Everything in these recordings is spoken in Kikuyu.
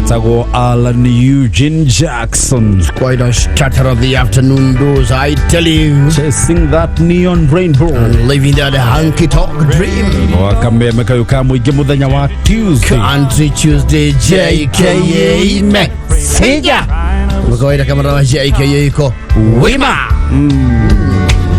Etagwo Alan Eugene Jackson. Quite a starter of the afternoon those, I tell you. Chasing that neon rainbow. And living that honky tonk dream. Wakameme kayo ka mũingĩ mũthenya wa Tuesday. Country Tuesday JKA Messenger. Kawaida kama na JKA iko wima.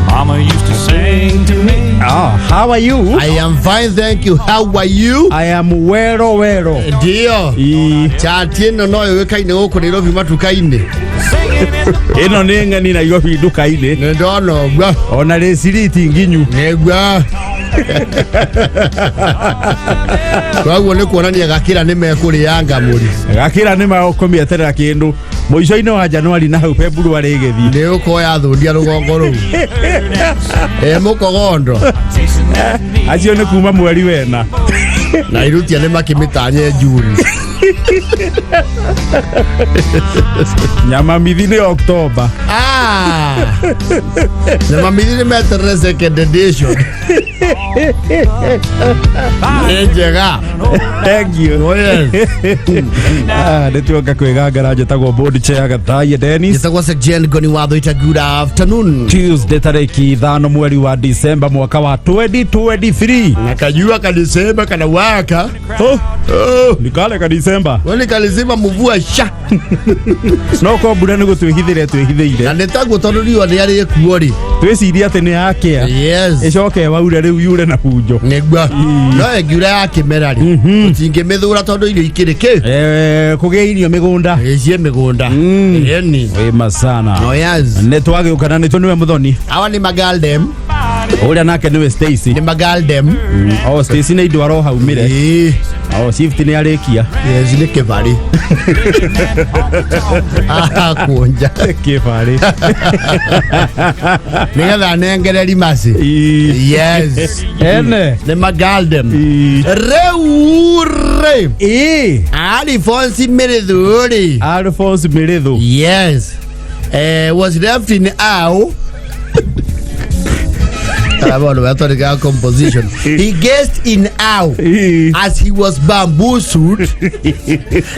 Mama used to sing to me. Ah, how are you? I am fine, thank you. How are you? I am wero wero. Ndio. Ii. Chati ĩno no yũĩkaine gũkũ Nairobi matuka-inĩ. Ĩno nĩ ng'ani Nairobi nduka-inĩ. Nĩ ndona ũguo. Ona rĩciriti nginyu. Nĩguo. Koguo nĩ kuonania gakĩra nĩ mekũrĩanga mũri. Gakĩra nĩ makũmĩeterera kĩndũ. Mũico-inĩ wa Januari na hau February ĩgĩthiĩ. Nĩ ũkoya thũndia rũgongo rũu. Ĩ mũkogondo. Acio nĩ kuma mweri wena. Na irutia nĩ makĩmĩtanye Juni. Nyama mithi nĩ Oktoba. Ah! Na mamithi nĩ meterere second edition. Nĩ njega. Thank you. Oh, yes. Ah, nĩ tuoka kwĩgangara njĩtagwo board chair Gathaia Dennis. Njĩtagwo Sir Ngoni wa Thũita, good afternoon. Tuesday tarĩki 5 mweri wa Disemba mwaka wa 2023. Na kajua kadisemba kanawaka. Oh, Oh. ni kale ka Disemba. Wani kalizima mvua sha. No ko mbura nĩ gũtwĩhithĩra Na twĩhithĩire. nĩ taguo tondũ riũa rĩarĩ kuo rĩ. Twĩcirie atĩ nĩ yakĩa. Yes. Ĩcoke waure rĩu yure na bunjo. Nĩguo. No ĩngiura ya kĩmera rĩ. Tũtingĩmĩthũra tondũ irio ikĩrĩ kĩ. Eh, kũgĩa irio mĩgũnda. Ĩciĩ mĩgũnda. Ĩni. Wĩma sana. No yes. Nĩ twagĩũka na nĩtũ nĩwe mũthoni. Awa nĩ magaldem. Ũrĩa nake nĩwe Stacy. Nĩ magaldem. Oh, Stacy nĩ indo arohaumire. Ĩĩ. Oh, shift nĩ arĩkia. Yes, nĩ kĩbarĩ. Akũnja. Kĩbarĩ. Nĩgetha anengere rimasi. Ii. Yes. Ene. Nĩ magaldem. Ii. Rĩu rĩ. Ii. Alphonse Mĩrĩthũ rĩ. Alphonse Mĩrĩthũ. Yes. Was left in awe. Karabona batondeka composition. He gazed in awe Ii. as he was bamboozled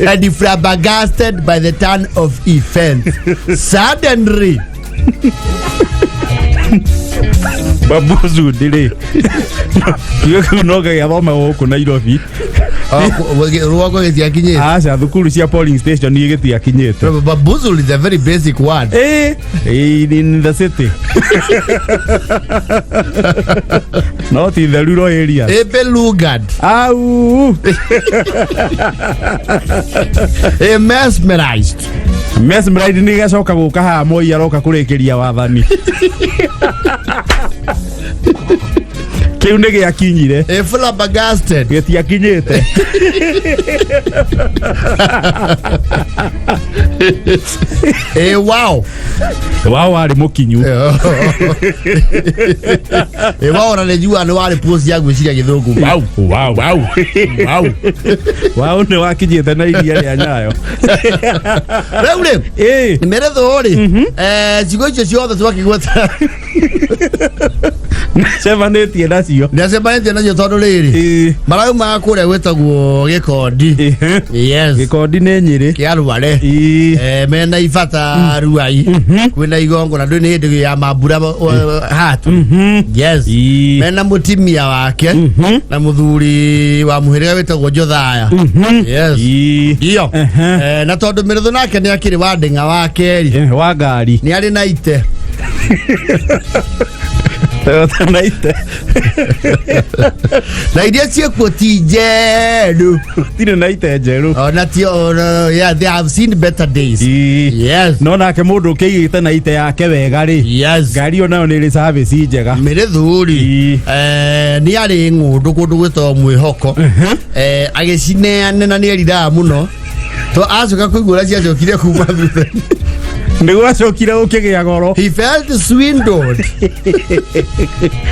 and flabbergasted by the turn of events. Suddenly, Babuzu ndĩrĩ. Kiugo kĩu no gĩathoma gũkũ Nairobi. rũgongo gĩtiakinyĩte. Aca thukuru cia polling station gĩtiakinyĩte. Bamboozled is a very basic word. Eh, in the city. Not in the rural area. A belugaed, Au. a mesmerized. Mesmerized nĩ gacoka gũka haha Moi aroka kũrĩkĩria wathani. Kĩu nĩ gĩakinyire. A flabbergasted. Gĩtiakinyĩte. A wow. Wao warĩ mũkinyu. Ĩ wow na nĩnjiguaga nĩ warĩ post ya gwĩciria gĩthũngũ. Wow. Wow. Wow. Wow. Wao nĩ wakinyĩte na iria rĩa Nyayo. Rĩu rĩ Ĩ. mĩrĩthũ rĩ ciugo icio ciothe twakĩgweta Cemanĩtie nacio. nĩacemanĩtie nacio tondũ rĩrĩ Ĩ. maraumaga kũrĩa gwĩtagwo gĩkondi. Ĩhĩ. Yes. Gĩkondi nĩ Nyĩrĩ. Kĩa Rware. Ĩ. Mena ibata Ruai kwĩna igongona ndũĩ nĩ hĩndĩ ya mambura hatu. Yes. Ĩ. Mena mũtimia wake na mũthuri wa mũhĩrĩga wĩtagwo Jothaya. Yes. Ĩ. Ndio. Ehe. Na tondũ mĩrĩthũ nake nĩ akĩrĩ wa ndĩng'a wa kerĩ Wa ngari. nĩ arĩ na ite. Toyota na ite. Na iria ciĩkuo ti njerũ. Tirĩ na ite njerũ. Ona ti ona, yeah, they have seen better days. Ĩ. Yes. No nake mũndũ ũkĩigĩte na ite yake wega rĩ. Yes. Ngari ĩyo nayo nĩ ĩrĩ service njega. Mĩrĩthũ rĩ Ĩ. nĩ arĩ ng'ũndũ kũndũ gwĩtagwo mwĩhoko agĩcineane na nĩ eriraga mũno to acoka kũigua ũrĩa ciacokire kuma thutha. Nĩ gwacokire gũkĩgĩa goro. He felt swindled.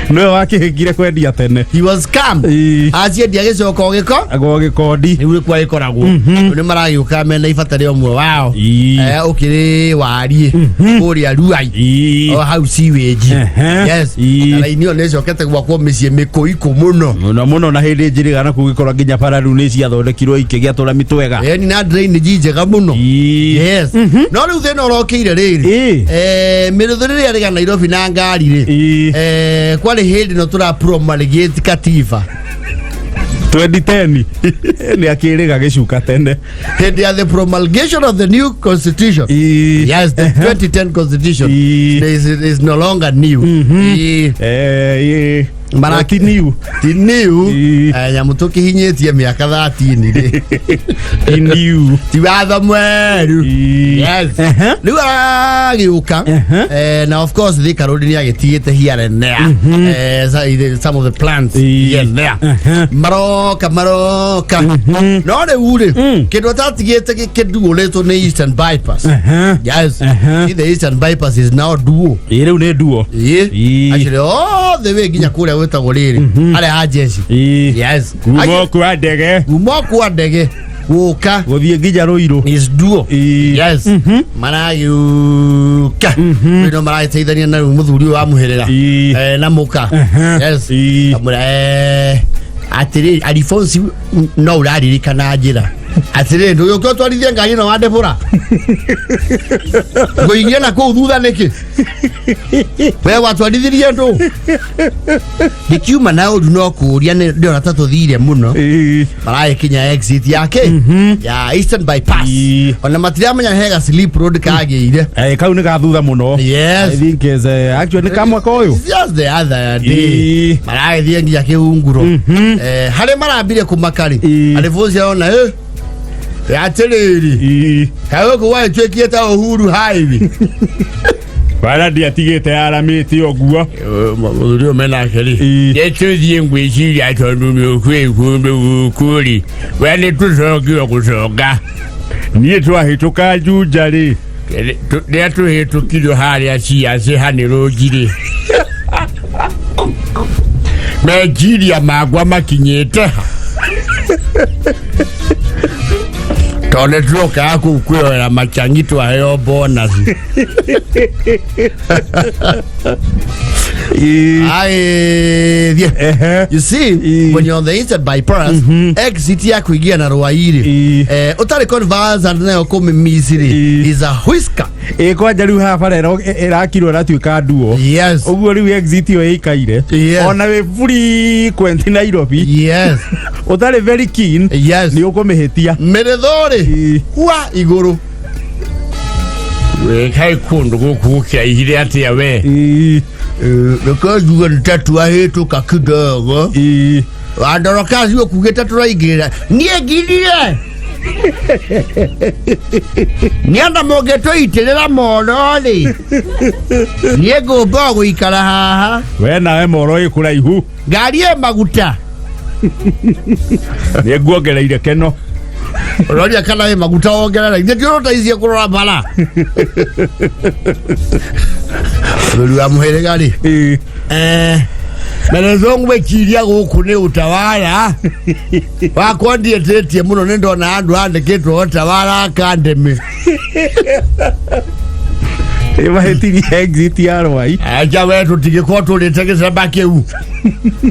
Nĩwe wakĩhĩngire kwendia tene. He was scammed. Aciendia gĩcoka o gĩko Agwo gĩkondi. Rĩu nĩkuo agĩkoragwo. Rĩu nĩ maragĩũka mena ibata rĩa ũmwe wao. Ũkĩrĩ wariĩ kũrĩa Ruai, o hau sewage. Yes. Na raini ĩyo nĩ ĩcokete gwakwo mĩciĩ mĩkũikũ mũno. Mũno mũno, na hĩndĩ njĩrĩga na kũgĩkorwo nginya bara rĩu nĩ ciathondekirwo ikĩgĩa tũrami twega. Ĩni, na drainage njega mũno. Yes, no rĩu thĩna ũrokĩire rĩrĩ, mĩrũthĩ rĩrĩa rĩga Nairobi na ngari rĩ, kwarĩ hĩndĩ no tũra promulgate katiba. 2010 nĩ akĩrĩga gĩcuka tene. Hĩndĩ ya the promulgation of the new constitution. Yes, the 2010 constitution is no longer new. Ti new. Ti new. Nyamũ tũkĩhinyĩtie mĩaka 13 rĩ. Ti new. Ti watho mwerũ. Yes. Rĩu agĩũka, na of course Thika Road nĩ agĩtigĩte here and there, some of the plans here and there. Maroka maroka, no rĩu rĩ, kĩndũ atatigĩte gĩkĩnduũrĩtwo nĩ Eastern Bypass. Yes. See, the Eastern Bypass is now duo. Ĩ, rĩu nĩ duo. Actually all the way nginya kũrĩa gwĩtagwo rĩrĩ, harĩa ha jeshi. Yes. Kuma kwa ndege. Kuma kwa ndege gũka gũthiĩ nginya Rũirũ is duo. Yes, maragĩũka rĩu maragĩteithania na rĩu mũthuri ũyũ wa mũhĩrĩga, na mũka. Yes. Kamwĩra, atĩrĩrĩ Alifonsi, no ũraririkana njĩra atĩrĩrĩ, ndũgĩũke ũtwarithie ngari ĩno wandebũra ngũigie na kũu thutha nĩkĩ? We watwarithirie ndũ ndikiuma na ũru, no kũũria nĩ ndĩrona ta tũthire mũno. Maragĩkinya exit yake ya Eastern Bypass, ona matiramenya hega slip road kagĩire. Kau nĩ ga thutha mũno. Yes. I think is actually nĩ ka mwaka ũyũ. It's just the other day. Maragĩthiĩ nginya kĩhunguro, harĩa marambire kũmaka rĩ, Alifonsi arona atĩrĩrĩ, kaĩ gũkũ gwagĩtuĩkire ta Uhuru Highway? Bara ndiatigĩte yaramĩte ũguo. Mũthuri ũyũ menake rĩ, nĩtũthiĩ, ngwĩciria tondũ nĩ kwĩ kũndũ gũkũ rĩ, we nĩ tũcoke o gũcoka. Niĩ twahĩtũka Juja rĩ, Rĩrĩa tũhĩtũkirio harĩa ciaci hanĩrũngi rĩ, meciria makwa makinyĩte ha, tondũ nĩ tuokaga kũu kwĩyoera macang'i twaheo bonus. Aĩthiĩ. You see, when you're on the Eastern Bypass, exit ya kũingĩra na Rwairĩ, ũtarĩ conversant nayo kũmĩmici rĩ, is a whisker. Ĩ, kwanja rĩu haha bara ĩrakirwo ĩratuĩka nduo. Ũguo rĩu exit ĩyo ĩikaire, ona wĩ frequent Nairobi, ũtarĩ very keen, nĩ ũkũmĩhĩtia. Mĩrĩthũ rĩ, hua igũrũ wĩkaĩ kũndũ gũkũ gũkĩraihire atĩa we? Reke njuge nĩ ta twahĩtũka kidogo. Wandorokaci ũkugĩte tũraingĩrĩra, niĩ ngirire nĩ ona mũngĩtũitĩrĩra moro rĩ, niĩ ngũmba o gũikara haha. We nawe moro ĩ kũraihu. Ngari ĩ maguta. Nĩ nguongereire keno. Ũroria kana ĩ maguta wongerera, ithe tiũrũtaicie kũrora bara. Mũthuri wa mũhĩrĩga rĩ, merezo ngwĩciria gũkũ nĩ Utawala wakwa ndiĩtĩtie mũno, nĩ ndona andũ andĩkĩtwo Utawala Academy. Ĩ, mahĩtirie exit ya Rwai. Aja we, tũtigĩkorwo tũrĩte gĩcemba kĩu.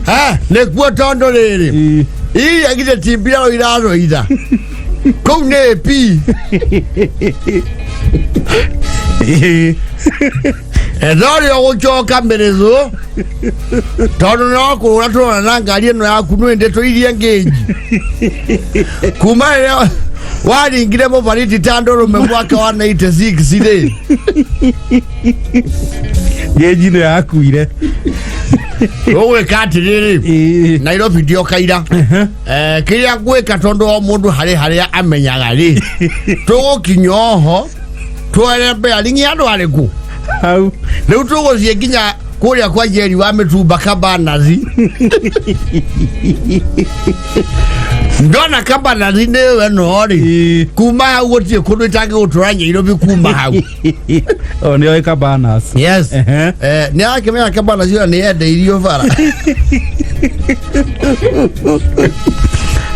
Ha, nĩkuo tondũ rĩrĩ, iria githĩ ti mbirarũ irarũitha kũu nĩ pi ethorĩ ũgũcoka mĩrĩthũ, tondũ no kũra tũrona na ngari ĩno yaku nĩ ndĩ tũirie ngĩnji kuma rĩrĩa waringire mũbariti ta ndũrũme mwaka wa 96 rĩ. Ngĩnji nĩ yakuire. Ũgwĩka atĩrĩrĩ, Nairobi ndiokaira, kĩrĩa ngwĩka, tondũ o mũndũ harĩ harĩa amenyaga rĩ, tũgũkinya oho twere bearing andũ arĩkũ hau. Rĩu tũgũthiĩ nginya kũrĩa kwa Njeri wa mĩtumba Kabanazi. Ndona Kabanasi nĩwe no rĩ. Kuma hau gũtirĩ kũndũ itangĩgũtwara Nyairobi kuma hau. O nĩoĩ Cabanas. Yes. Nĩ arakĩmenya Cabanas ĩyo nĩ yendeirio bara.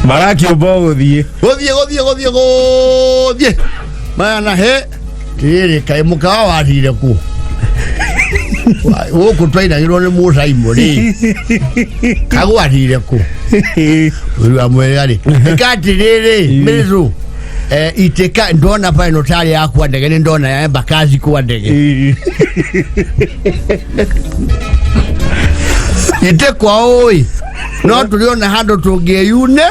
Marakĩũmba gũthiĩ. Gũthiĩ gũthiĩ gũthiĩ gũthiĩ. Mana he rĩrĩ kaĩ mũkawa wathire kũ? Gũkũ twainagĩrwo nĩ mũcaimo rĩ. Kagwathire kũ? Rĩu amwĩra rĩ. Ĩka atĩrĩrĩ, mĩrĩzũ. Itĩka ndona pale notari yakwa ndege nĩ ndona ya Embakasi kwa ndege. Ite kwa oi. No tũrĩona handũ tũngĩyune.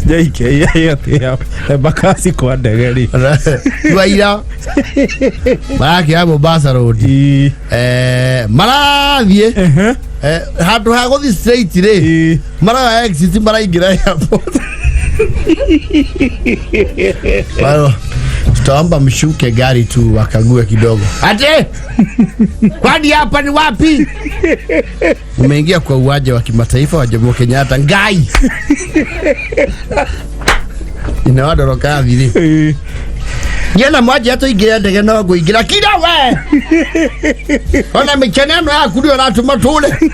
Njaike atĩ Embakasi kwa ndege rĩ. Twaira. Marakĩoya Mombasa Road. Marathiĩ. Handũ ha gũthiĩ straight rĩ. Maroya exit maraingĩra airport. Well, tutaomba mshuke gari tu wakague kidogo. Ate! Kwani hapa ni wapi? Umeingia kwa uwanja wa kimataifa wa Jomo Kenyatta. Ngai! Inawadoroka thiri. Nyena mwaje atoingire ndege no ngũingĩra kira we. Ona mĩkene ĩno yaku nĩyo ĩratũma tũre.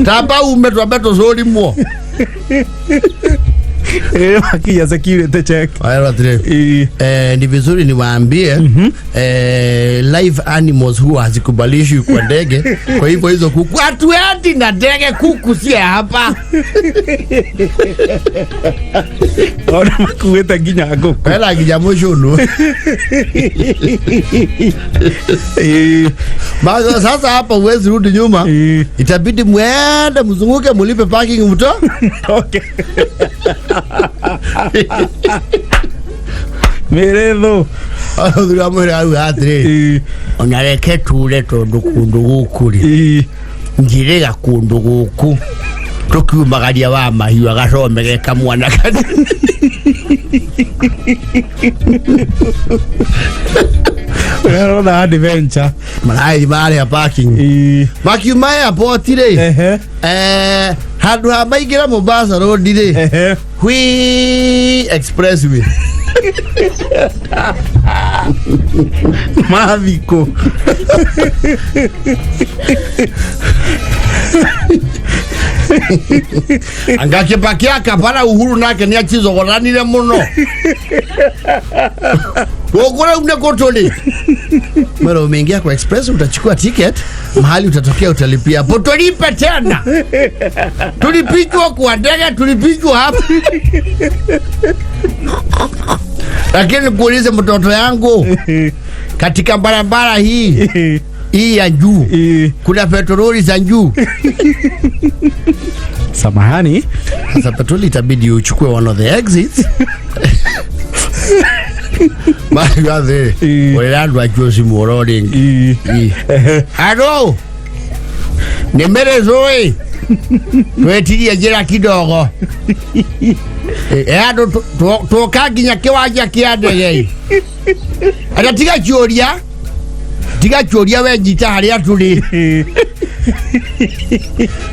Tamba ume twambe tũcũrimwo. Wakinya security check. Haya, atĩrĩ. Ni vizuri niwaambie live animals huwa hazikubalishwi kwa ndege. Kwa hivyo hizo kuku hatuendi na ndege, kuku si hapa. Ona makuĩte nginya ngũkũ. Hela nginya mũcũnũ. Basi sasa hapa huwezi rudi nyuma. Itabidi muende mzunguke mulipe parking mto. Okay. Mĩrĩthũ. Thuri wa mwĩrĩ auga atĩrĩ. Ona reke ture tondũ kũndũ gũkũ rĩ. Njirĩga kũndũ gũkũ. Tũkiumagaria wa mahiũ agacomege kamwana kanini. Ũrona adventure. Marathiĩ marĩa parking. Makiuma airport rĩ. Handũ ha maingĩra Mombasa Road rĩ. Hui expressway. Mathikũ. Angakipakia kapara Uhuru nake nĩ acicogoranire mũno. Gũkũ rĩu nĩ kũ tũrĩ? Mara umeingia kwa express utachukua ticket, mahali utatokea utalipia. Hapo tulipe tena. Tulipigwa kwa ndege, tulipigwa hapa. Lakini kuulize mtoto yangu, katika barabara hii hii ya juu kuna petroli za juu. Samahani. Sasa petroli itabidi uchukue one of the exits. Magathi, ũrĩa andũ acio cimuoro rĩngĩ. Alo, nĩ mĩrĩcũĩ twĩtirie njĩra kidogo. Andũ tũka nginya kĩwanja kĩa ndege. Ata tiga ciũria, tiga ciũria we nyita harĩa tũrĩ.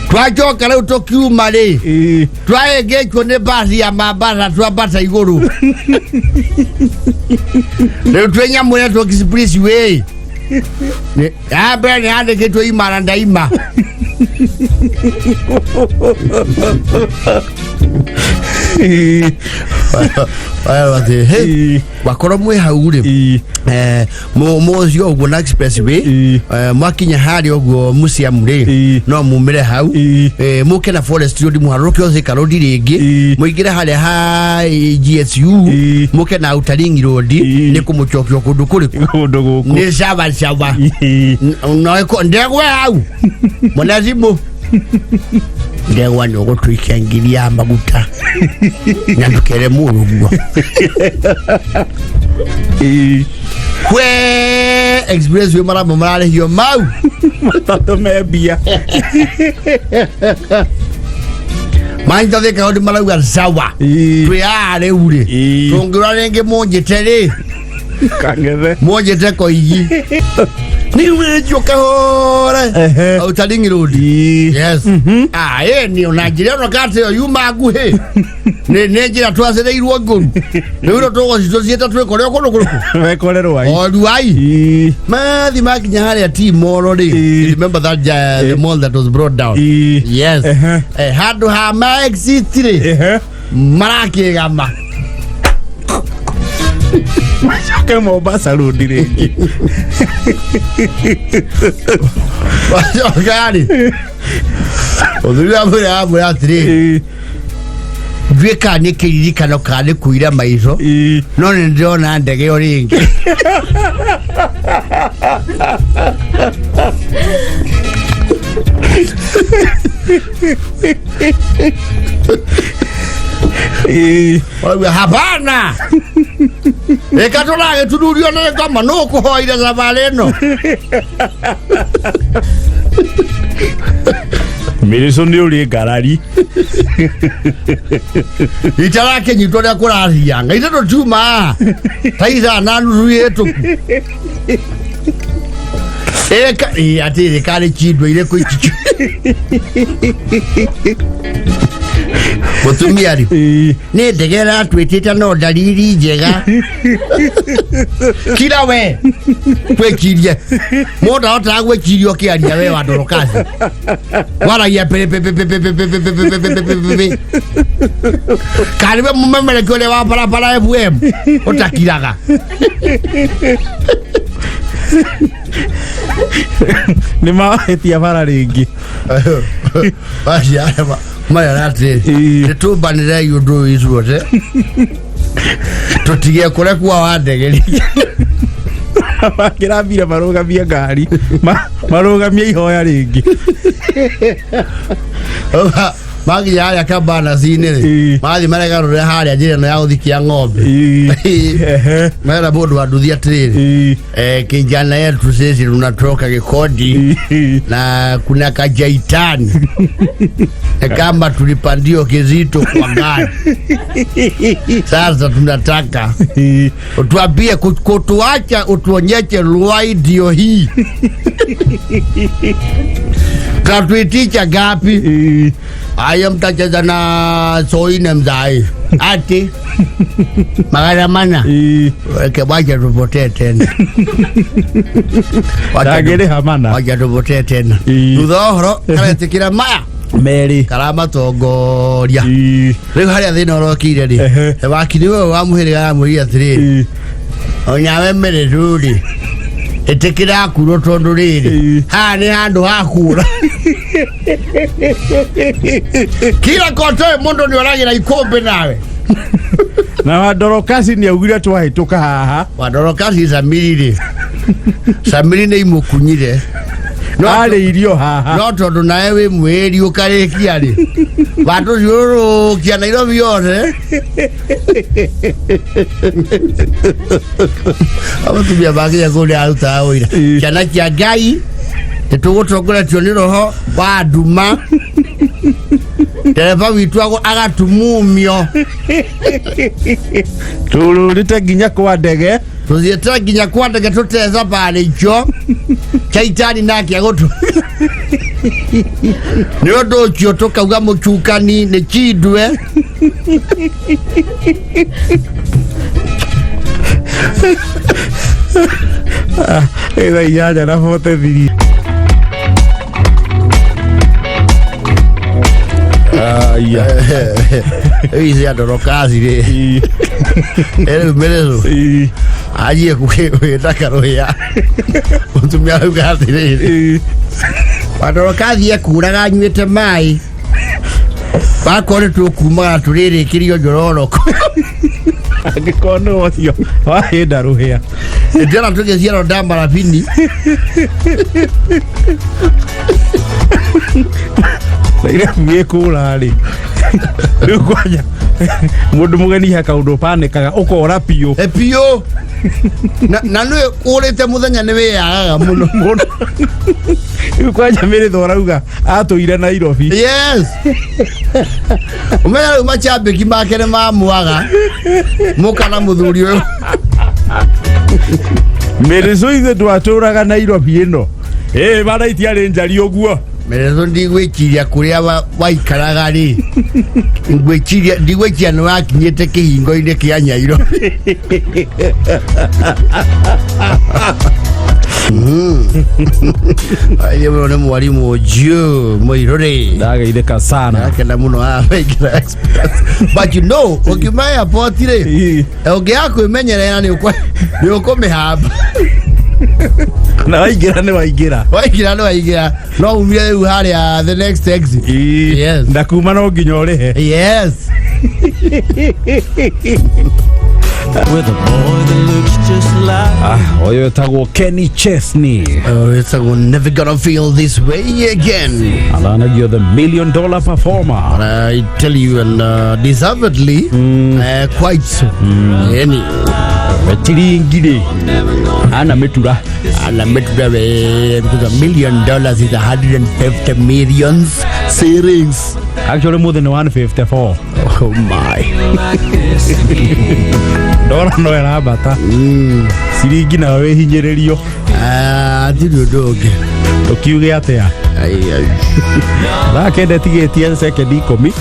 Twacoka rĩu tũkiuma rĩ, twaengĩtwo nĩ basi ya Mombasa twambata igũrũ. Rĩu twĩ nyamũ ĩretwo Expressway. Ya mbere nĩ yandĩkĩtwo imara ndaima. Wakorwo mwĩ hau rĩ, mũcio ũguo na expressway, mwakinya harĩa ũguo Museum rĩ, no mumĩre hau, mũke na Forest Road mũharũrũke o Thika Road rĩngĩ, mũingĩre harĩa ha GSU, mũke na Outer Ring Road, nĩ kũmũcokio kũndũ kũrĩkũ? Kũndũ gũkũ. Nĩ sawa sawa. No ndegwa hau. Mwana thimũ. Ndegwa nĩ ũgũtũikia ngiri ya maguta. Na ndũkere mũrũguo. We expressway maramba mararĩhio mau. Matatũ me mbia. Manyita Thika Road marauga sawa. Twĩ haha rĩu rĩ. Tũngĩũra rĩngĩ mũnjĩte rĩ. Kangethe. Mũnjĩte koigi. Nĩ kahora. Ehe. Outer Ring Road. Ii. Yes. Ah, ĩ ni ona njĩra ĩno kati ĩyo yuma nguhĩ. Nĩ njĩra twacereirwo ngũru. Rĩu ĩno tũgũcitũciĩte twĩkore o kũndũ kũrĩkũ. Wekore rwai. O Ruai. Ii. Mathi makinya harĩa T mall rĩ. Ii. Remember that the mall that was brought down. Ii. Yes. Ehe. Handũ ha ma exit rĩ Ehe. marakĩgama. Macoke Mombasa Road rĩngĩ. Macoka rĩ. Mũthuri wa mwĩra amwĩra atĩrĩrĩ. Ii. Nduĩ kana nĩ kĩririkano kana nĩ kũira maitho. Ii. No nĩ ndĩrona ndege ĩyo rĩngĩ. Ii. Warauga hapana. Reka tũragĩtururio nĩ ngoma nũ kũhoire thabarĩ ĩno. Mĩrĩcũ nĩ ũrĩ ngarari. Itarakĩnyitwo ũrĩa kũrathianga. Ithe tũtiuma ta ithaa na nuthu hĩtũku. Ĩka ĩ atĩrĩ karĩ chindwa irĩkũ ici. Mũtumia rĩ Ii. nĩ ndege ĩratwĩtĩte no ndariri njega. Kira we gwĩcirie mũndũ ahotaga gwĩciria ũkĩaria we wa ndorokasi waragia pĩrĩpĩpĩpĩpĩpĩpĩpĩpĩpĩpĩpĩ karĩ we mũmemereki ũrĩa wa barabara FM ũtakiraga. Nĩ mahĩtia bara rĩngĩ. Acio marera atĩrĩrĩ Ii. nĩtũmbanĩrei ũndũ ũyũ ithuothe tũtige kũrekua wa ndege rĩngĩ. Makĩrambire marũgamie ngari. Marũgamie ihoya rĩngĩ. Makinya harĩa kabanaci-inĩ rĩ Ii. mathiĩ maregarũre harĩa njĩra ĩno ya gũthikia ng'ombe. Ii. Ehe. Mera mũndũ wa nduthi atĩrĩrĩ Ii. kijana yetu sisi tunatoka Gikodi Ii. na kuna kajaitani na kama tulipandio kizito kwa gari sasa tunataka Ii. utuambie kutuacha utuonyeshe Ruai ndio hii tatuitisha ngapi? Ii. Aya, mtacheza na soine mzai ati magana mana. Ii. Weke wacha tupotee tena. Ndangĩrĩha mana. Wacha tupotee tena. Ii. Thutha wa ũhoro karetĩkĩra maya Merĩ. karamatongoria. Ii. Rĩu harĩa thĩna ũrokire rĩ Ehe. wakiri ũyũ wa mũhĩrĩga aramwĩrire atĩrĩrĩ Ii. onyawe mĩrĩtu rĩ ĩtĩkĩra kurwo tondũ rĩrĩ Ii. haha nĩ handũ ha kura kira kotoĩ mũndũ nĩ oragĩra ikũmbĩ nawe. Na Wandorokasi nĩ augire twahĩtũka haha. Wandorokasi Samiri rĩ Samiri nĩ imũkunyire No- Arĩ irio haha. no tondũ nawe wĩ mwĩri ũkarĩkia rĩ watũthiũrũrũkia Nairobi yothe abatumia makinya kũu nĩ arutaga ũira. Ii. Ciana cia Ngai nĩtũgũtongoretio nĩ roho wa nduma ndereba witũ agatumumio Tũrũrĩte nginya kwa ndege. Tũthiĩte nginya kwa ndege tũte thabarĩ icio chaitani nake agũtu nĩ ũndũ ũcio tũkauga mũcukani nĩ chindwe. Thaa 8 na 43. Aya. Ici andorokasi rĩ Ii. rĩu mĩrĩcũ Ii. anjie gwĩta karũhĩa mũtumia auga atĩrĩrĩ Ii. wandorokathi ekuraga anyuĩte maĩ wakorwo nĩ tũkumaga tũrĩrĩkĩrio njororoko. Angĩkorwo nĩ ũcio wahĩnda rũhĩa. Ndĩrona tũgĩciarwo ndamarabini. Nairobi gĩkũra rĩ rĩu kwanja mũndũ mũgeni he kaũndũ panĩkaga ũkora biũ. E biũ na nĩ ũrĩte mũthenya nĩ wĩyagaga mũno. Mũno rĩu kwanja mĩrĩtho ũrauga atũire Nairobi. Yes, ũmenya rĩu macambĩki make nĩ mamwaga mũka na mũthuri ũyũ. Mĩrĩcũ ithuĩ twatũraga Nairobi ĩno ĩ bara itiarĩ njari ũguo. Merezo ndigwĩciria kũrĩa waikaraga rĩ, ngwĩciria ndigwĩciria nĩ wakinyĩte kĩhingo-inĩ kĩa Nyairobi. Aye mũno nĩ mwarimũ Joe Mũirũrĩ. Ndageithĩka sana. Akena mũno abaingĩra express. But you know, ũkiuma airport rĩ, ũngĩaga kwĩmenyerera nĩ ũkũmĩhamba. Na waingĩra nĩ waingĩra. Waingĩra nĩ waingĩra. No umire rĩu harĩa the next exit. Yes. Na kuma no nginya ũrĩhe. Yes. With a boy that looks just like Ah, ũyũ wĩtagwo Kenny Chesney. Oh, it's a never gonna feel this way again. Athanagio the million dollar performer. But I tell you, and deservedly, quite so. Any. Ciringi rĩ ana mĩtura. And I met because $1 million is 150 millions shillings. Actually mũthĩ nĩ 154. Oh my. Ndora no ĩrambata. Ciringi nayo wĩhinyĩrĩrio. Ah, ndirĩ ũndũ ũngĩ. Tũkiuge atĩa? Ai, ai. Thaa kenda ĩtigĩtie sekendi ikũmi.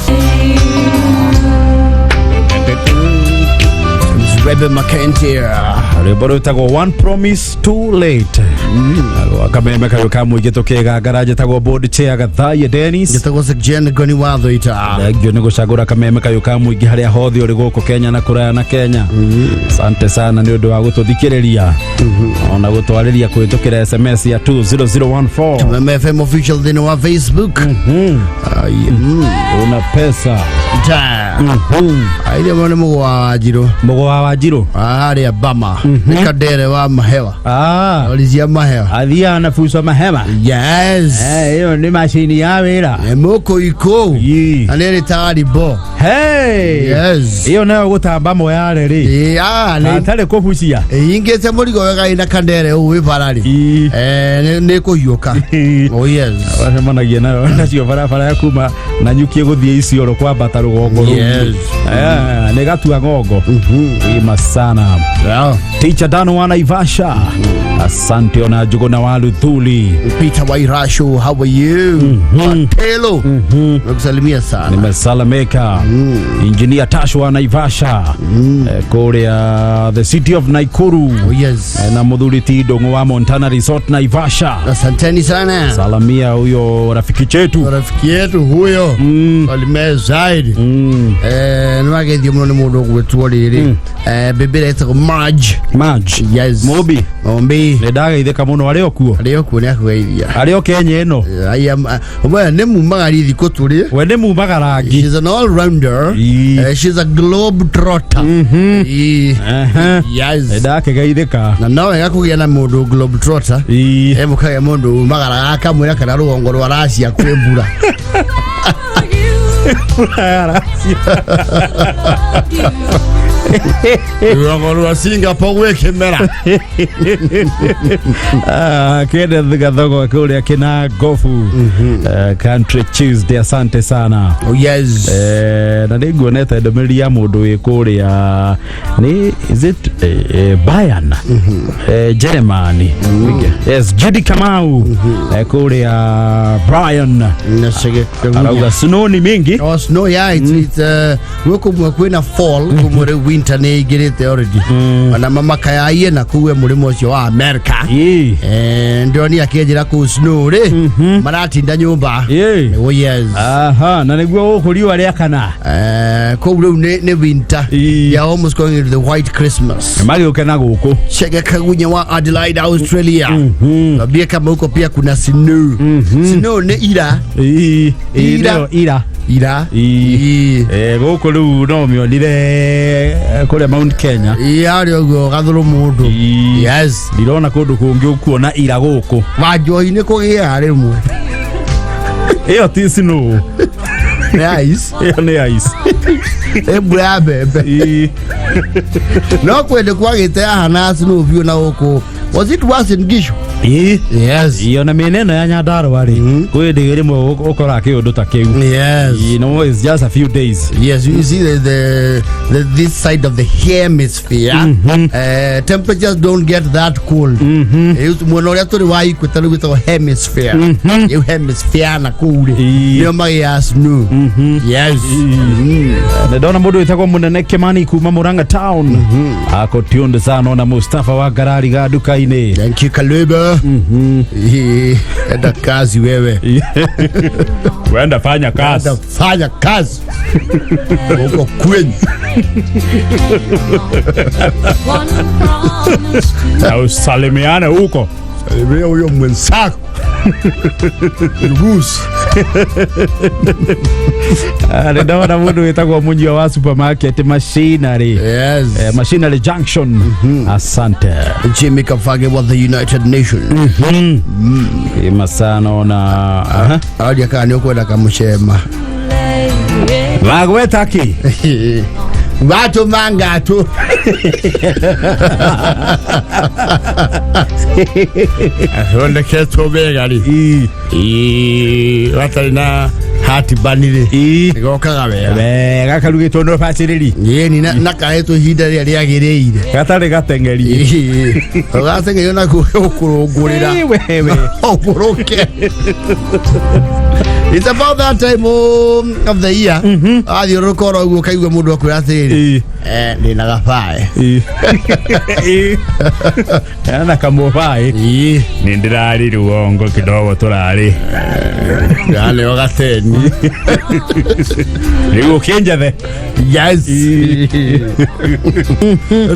It's Rebbe McIntyre. Rwĩmbo rwĩtagwo One Promise Too Late. Kameme kayũ ka mũingĩ tũkĩgangara njĩtagwo board chair Gathaie Dennis. Njĩtagwo Jen Goni wa Thũita. Thengio nĩ gũcagũra kameme kayũ ka mũingĩ harĩa hothe ũrĩ gũkũ Kenya na kũraya na Kenya. Asante sana nĩ ũndũ wa gũtũthikĩrĩria ona gũtwarĩria kũhĩtũkĩra SMS ya 20014. Kameme FM official thĩinĩ wa Facebook. Ai, Una pesa. Ta. Aire mũno nĩ mũgwa wa Wanjirũ. Mũgwa wa Wanjirũ. Harĩa Bama. Nĩ Kandere wa Mahewa. Ah. Rori cia Mahewa. Athiaga na buco mahema. Yes. Ĩyo nĩ macini ya wĩra. Nĩ mũkũikũ. Ii. Na nĩ ĩrĩ taribo. Hey! Yes. Ĩyo nayo gũtamba moyare rĩ. Ĩĩ, ah, nĩ Atarĩ kũbucia. ĩhingĩte mũrigo wega ĩna Kandere ũũ wĩ bara rĩ. Ii. Nĩ kũhiũka. Oh yes. Wacemanagia nayo nacio barabara ya kuma na nyukie gũthiĩ Isiolo kwambata rũgongo rũu. Yes. Nĩ gatua ng'ongo. Wima sana. Yeah. Teacher Dan wa Naivasha. Asante ona Njuguna wa Luthuli. Peter Wairasho, how are you? Patelo. Nakusalimia sana. Nimesalamika. Engineer Tash wa Naivasha. Kũrĩa the city of Nakuru. Oh yes. Na muthuri ti Ndung'u wa Montana Resort Naivasha. Asanteni sana. Salamia huyo rafiki chetu. Rafiki yetu huyo. Salimia zaidi. Nĩwageithio mũno nĩ mũndũ ũgwĩtwo rĩrĩ. Bĩbĩ ĩtagwo Marge. Marge. Yes. Mũmbi. Mũmbi. Nĩ ndageithĩka mũno arĩ o kuo. Arĩ o kuo nĩ akũgeithia. Arĩ o Kenya ĩno. I am we nĩ mumagari thikũ tũrĩ. We nĩ mumagarangi. She's an all rounder. She's a globe trotter. Yes. Nĩ ndakĩgeithĩka. Na no wega kũgĩa na mũndũ globe trotter. Mũkagĩa mũndũ umagaraga akamwĩra kana rũgongo rwa Racia kwĩ mbura. Rũgongo rwa Singapore gwĩ kĩmera. Kenneth Gathogo kũrĩa kĩna gofu. Country Tuesday, asante sana. Oh yes. Na nĩ nguonete ndũmĩrĩri ya mũndũ wĩ kũrĩa nĩ is it Bayern Germany. Yes, Judy Kamau kũrĩa Brian arauga snow ni mingi. Oh, snow, yeah, it's gwĩ kũmwe kwĩna fall, kũmwe rĩu winter nĩ ĩingĩrĩte already. Ona mamakayaiye na kũu mũrĩmo ũcio wa America. Ndĩronire akĩenjera kũu snow rĩ, maratinda nyũmba. Oh yes. Aha, na nĩguo gũkũ riũa rĩakana. Kũu rĩu nĩ winter. They are almost going into the white Christmas. Magĩũke na gũkũ. Chege Kagunya wa Adelaide, Australia. Mwambie kama huko pia kuna snow. Snow nĩ ira. Ira. Ira. Ira. Gũkũ rĩu no mĩonire kũrĩa Mount Kenya. Harĩa ũguo gathũrũ mũndũ. Yes. Ndirona kũndũ kũngĩ ũkuona ira gũkũ. Wanjohi nĩ kũgĩaga rĩmwe. Ĩyo ti snow. Nĩ ice. Ĩyo nĩ ice. Nĩ mbura ya mbembe. No kwende kwagĩte haha na snow biũ na gũkũ Was it Uasin Gishu? Ĩĩ. Yes. Ĩĩ, ona mĩena ĩno ya Nyandarua rĩ, kwĩ hĩndĩ rĩmwe ũkoraga kĩũndũ ta kĩu. Yes. You know, it's just a few days. Yes, you see the this side of the hemisphere, temperatures don't get that cold. Mwena ũrĩa tũrĩ wa equator rĩu wĩtagwo hemisphere. Rĩu hemisphere na kũu rĩ, nĩo magĩaga snow. Yes. Nĩ ndona mũndũ wĩtagwo Mũnene Kĩmani kuma Murang'a town ako tuned sana ona Mustafa wa Ngarari ga nduka-inĩ. Thank you, Kaleba. Enda kazi wewe. Wenda fanya kazi. Enda fanya kazi. Huko kwenyu. Na usalimiane huko. Salimia huyo mwenzako. Ruhusu. Nĩ ndona mũndũ wĩtagwo Mũnyua wa supermarket Machinery. Yes. Machinery Junction. Asante. Jimmy Kafage wa the United Nations. Masano na aha. Araria kana nĩ ũkwenda kamũcema. Wagweta ki? Watũma ngatũ. Athondeketwo wega rĩ. Ii. Gatarĩ na hati bani rĩ. Ii. Gokaga wega. Wega karugĩtwo na ũbacĩrĩri. Ĩni na kahetwo ihinda rĩrĩa rĩagĩrĩire. Gatarĩ gateng'eri. Ũgateng'erio na gũkũrũngũrĩra. Ĩ, wewe. Ũkũrũke. It's about that time of the year. Athiũrũrũka oro ũguo ũkaigua mũndũ akwĩra atĩrĩrĩ. Ii. Ndĩna gabae. Ii. Ii. Na kamũbaĩ. Ii. Nĩ ndĩrarĩ rugongo kidogo tũrarĩ. Ndaneo gateni. Rĩu ũkĩnjethe. Yes.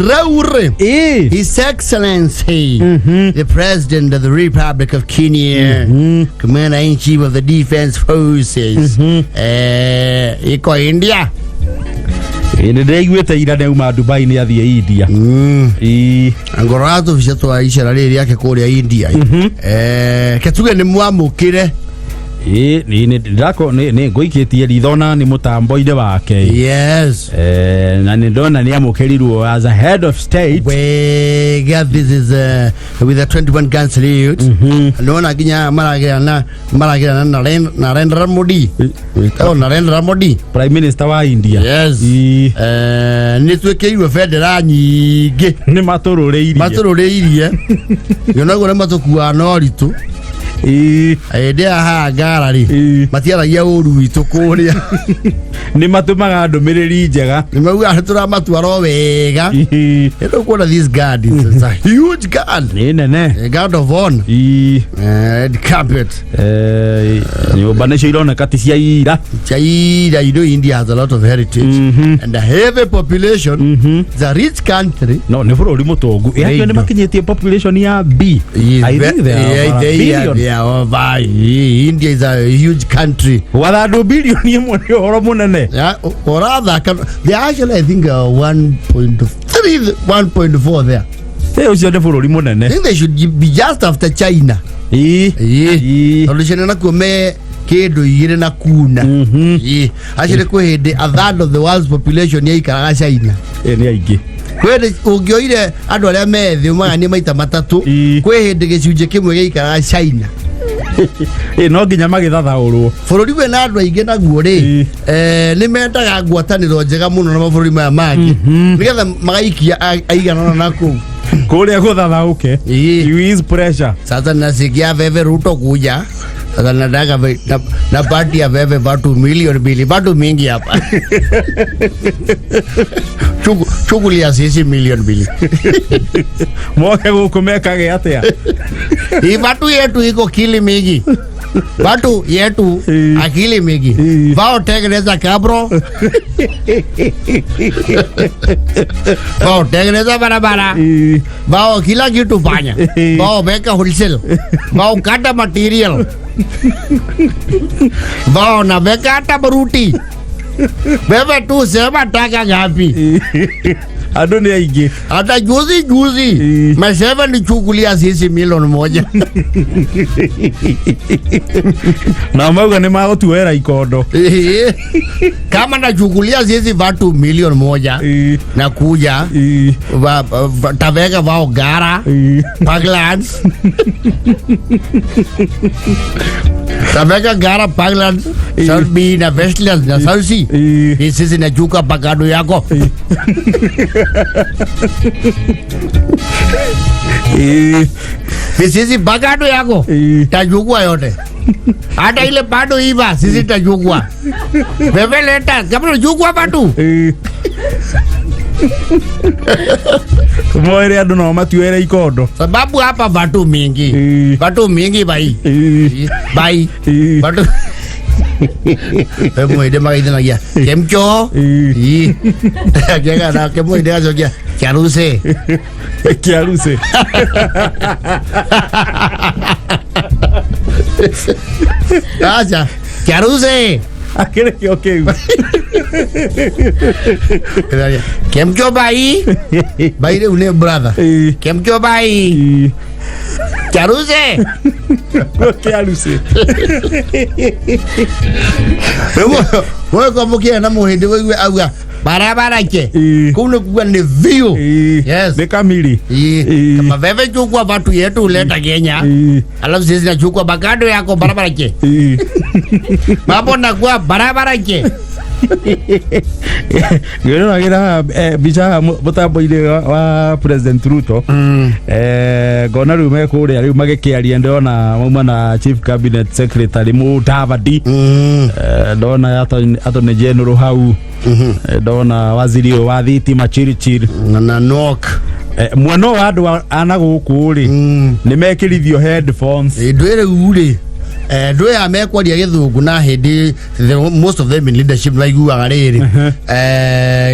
Raure. Ii. His Excellency, the President of the Republic of Kenya, Commander-in-Chief of the Defense Forces, iko India. Ĩ, nĩ ndĩraiguĩte ira nĩauma Dubai nĩ athiĩ India. Ii. Ngorora tũbica twa icera rĩrĩ rĩake kũrĩa India. Ke tuge nĩ mwamũkĩre. Ĩ, nĩ ndĩrako nĩ ngũikĩtie ritho na nĩ mũtambo-inĩ wake. Yes. Na nĩ ndona nĩ amũkĩrirwo as a head of state. Wega, this is with a 21 gun salute. Nĩwona nginya maragĩrana na Narendra Modi. Oh, Narendra Modi. Prime Minister wa India. Yes. Ii. Nĩ twĩkĩirwo bendera nyingĩ. Nĩ matũrũrĩirie. Matũrũrĩirie yonaguo nĩ matũkuaga na ũritũ. Ii. Hĩndĩ ĩrĩa haha ngara rĩ, Ii. matiaragia ũru witũ kũrĩa. Nĩ matũmaga ndũmĩrĩri njega. Nĩ maugaga nĩ tũramatwara o wega. Ii. Ĩno kuona this guard is a huge guard. Nĩ nene. A guard of honor. Ii. Red carpet. Nyũmba nĩcio ironeka ti cia ira. Chaira, you know India has a lot of heritage and a heavy population. It's a rich country. No nĩ bũrũri mũtongu. Ĩ, acio nĩ Indo. makinyĩtie population ya B. Yes, I think they are yeah, over a they are, billion. they are over. India is a huge country. Gwatha andũ bilioni ĩmwe nĩ ũhoro mũnene. Yeah, or rather, they are actually, I think, 1.3, 1.4 there. Ĩ, ũcio nĩ bũrũri I mũnene. think they should be just after China. Ii. Ii. Ii. Tondũ China nakuo me kĩndũ igĩrĩ na kuna. Ii. Actually, kwĩ hĩndĩ a third of the world's population yaikaraga China. Ĩ, nĩ aingĩ. Kwĩ hĩndĩ ũngĩoire andũ arĩa me thĩ ũmaganie maita matatũ, Ii. kwĩ hĩndĩ gĩcunjĩ kĩmwe gĩaikaraga China. Ĩ, no nginya magĩthathaũrwo. Bũrũri wĩna andũ aingĩ naguo rĩ, Ii. nĩ mendaga ngwatanĩro njega mũno na mabũrũri maya mangĩ nĩgetha magaikia aiganana na kũu. Kũrĩa gũthathaũke. Ii. You ease pressure. Sasa nasikia veve Ruto kuja sasa, nataka na party ya veve watu milioni 2, watu mingi hapa. Chukulia sisi milioni 2. Moke gũkũ mekage atĩa? Hii watu yetu iko kili mingi, watu yetu akili mingi. Wao tengeneza kabro, wao tengeneza barabara, wao kila kitu fanya, wao weka wholesale, wao kata material, wao naweka hata baruti. Wewe tu sema taka ngapi. Andũ nĩ aingĩ. Hata juzi juzi Maseva nichukulia sisi 1 milioni. Na mauga nĩ magũtuoera ikondo. Kama nachukulia sisi watu 1 milioni na kuja taweka wao Ngara, Parklands, taweka Ngara, Parklands, South B na Westlands na South C. Ni sisi nachuka pakado yako. Ni sisi pakado yako tachukua yote, hata ile bado iva sisi tachukua. Wewe leta kama unachukua watu. Moere andũ no matuoere ikondo. Sababu hapa watu mingi, watu mingi bai bai watu mwende magaithanagia kemcho. Kega nake mwende acokia kiaruse. Kĩaruse. Aca kiaruse. Akĩrĩ kĩo kĩu. Kemcho bai bai rĩu nĩ brother. Kemcho bai. Kiaruse. Kĩaruse. Rĩu wewe kwa mũkĩra na mũhĩndĩ wĩigue auga barabara ke. Kũu nĩ kuga nĩ biũ. Yes. Nĩ kamiri. Kama wewe chukua watu yetu uleta Kenya, alafu sisi nachukua bakado yako barabara ke. Mambo nakuwa barabara ke. Ngĩroragĩra mbica mũtambo-inĩ wa President Ruto, ngona rĩu me kũrĩa rĩu magĩkĩaria, ndĩrona mauma na Chief Cabinet Secretary Mudavadi. Ndona Attorney General hau. Ndona waziri ũyũ wa thitima Chirchir. Na nok. Mwena ũyũ wa andũ ana gũkũ rĩ nĩ mekĩrithio headphones. Ndwĩ rĩu rĩ ndwĩ ya mekwaria gĩthũngũ na hĩndĩ most of them in leadership maiguaga rĩrĩ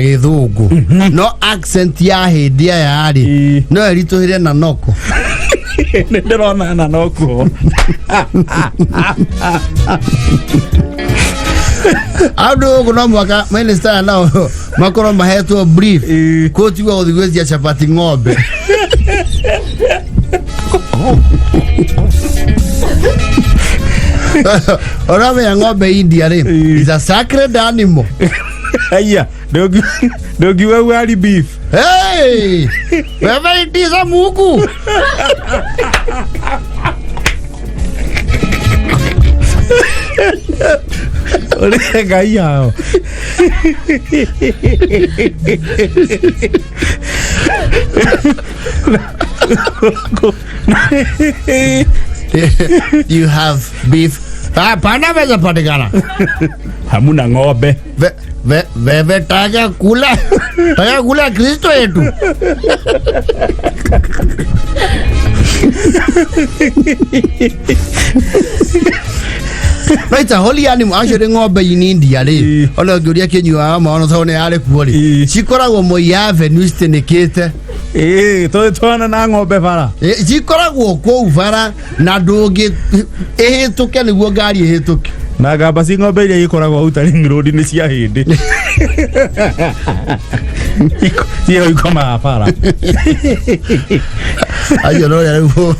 gĩthũngũ no accent ya hĩndĩ aya rĩ no ĩritũhĩre na noko. Nĩ ndĩrona na nokuo. Andũ gũkũ no mwaka minister nao makorwo mahetwo brief kũtigwo gũthiĩ gwĩtia chapati ng'ombe. Ũramenya ng'ombe India rĩ is a sacred animal. Aya, ndũngiuga ugali beef. Hey! Wewe itiza Mungu. Ũrĩ ngai yao. You have beef. Hapana weza patikana. Hamuna ng'ombe. Wewe taka kula. Taka kula Kristo yetu. No, it's a holy animal. Actually, ng'ombe in India rĩ ona ũngĩũria kĩnyuaga maono tondũ nĩ yarĩ kuo rĩ cikoragwo Moi Avenue citinĩkĩte. Ĩĩ, tũrĩ twana na ng'ombe bara. Cikoragwo kũu bara na ndũngĩ ĩhĩtũke nĩguo ngari ĩhĩtũke. Na ngamba ci ng'ombe iria ikoragwo Outer Ring Road nĩ cia hĩndĩ ciĩho ikomaga bara. Acio no ũrĩa rĩu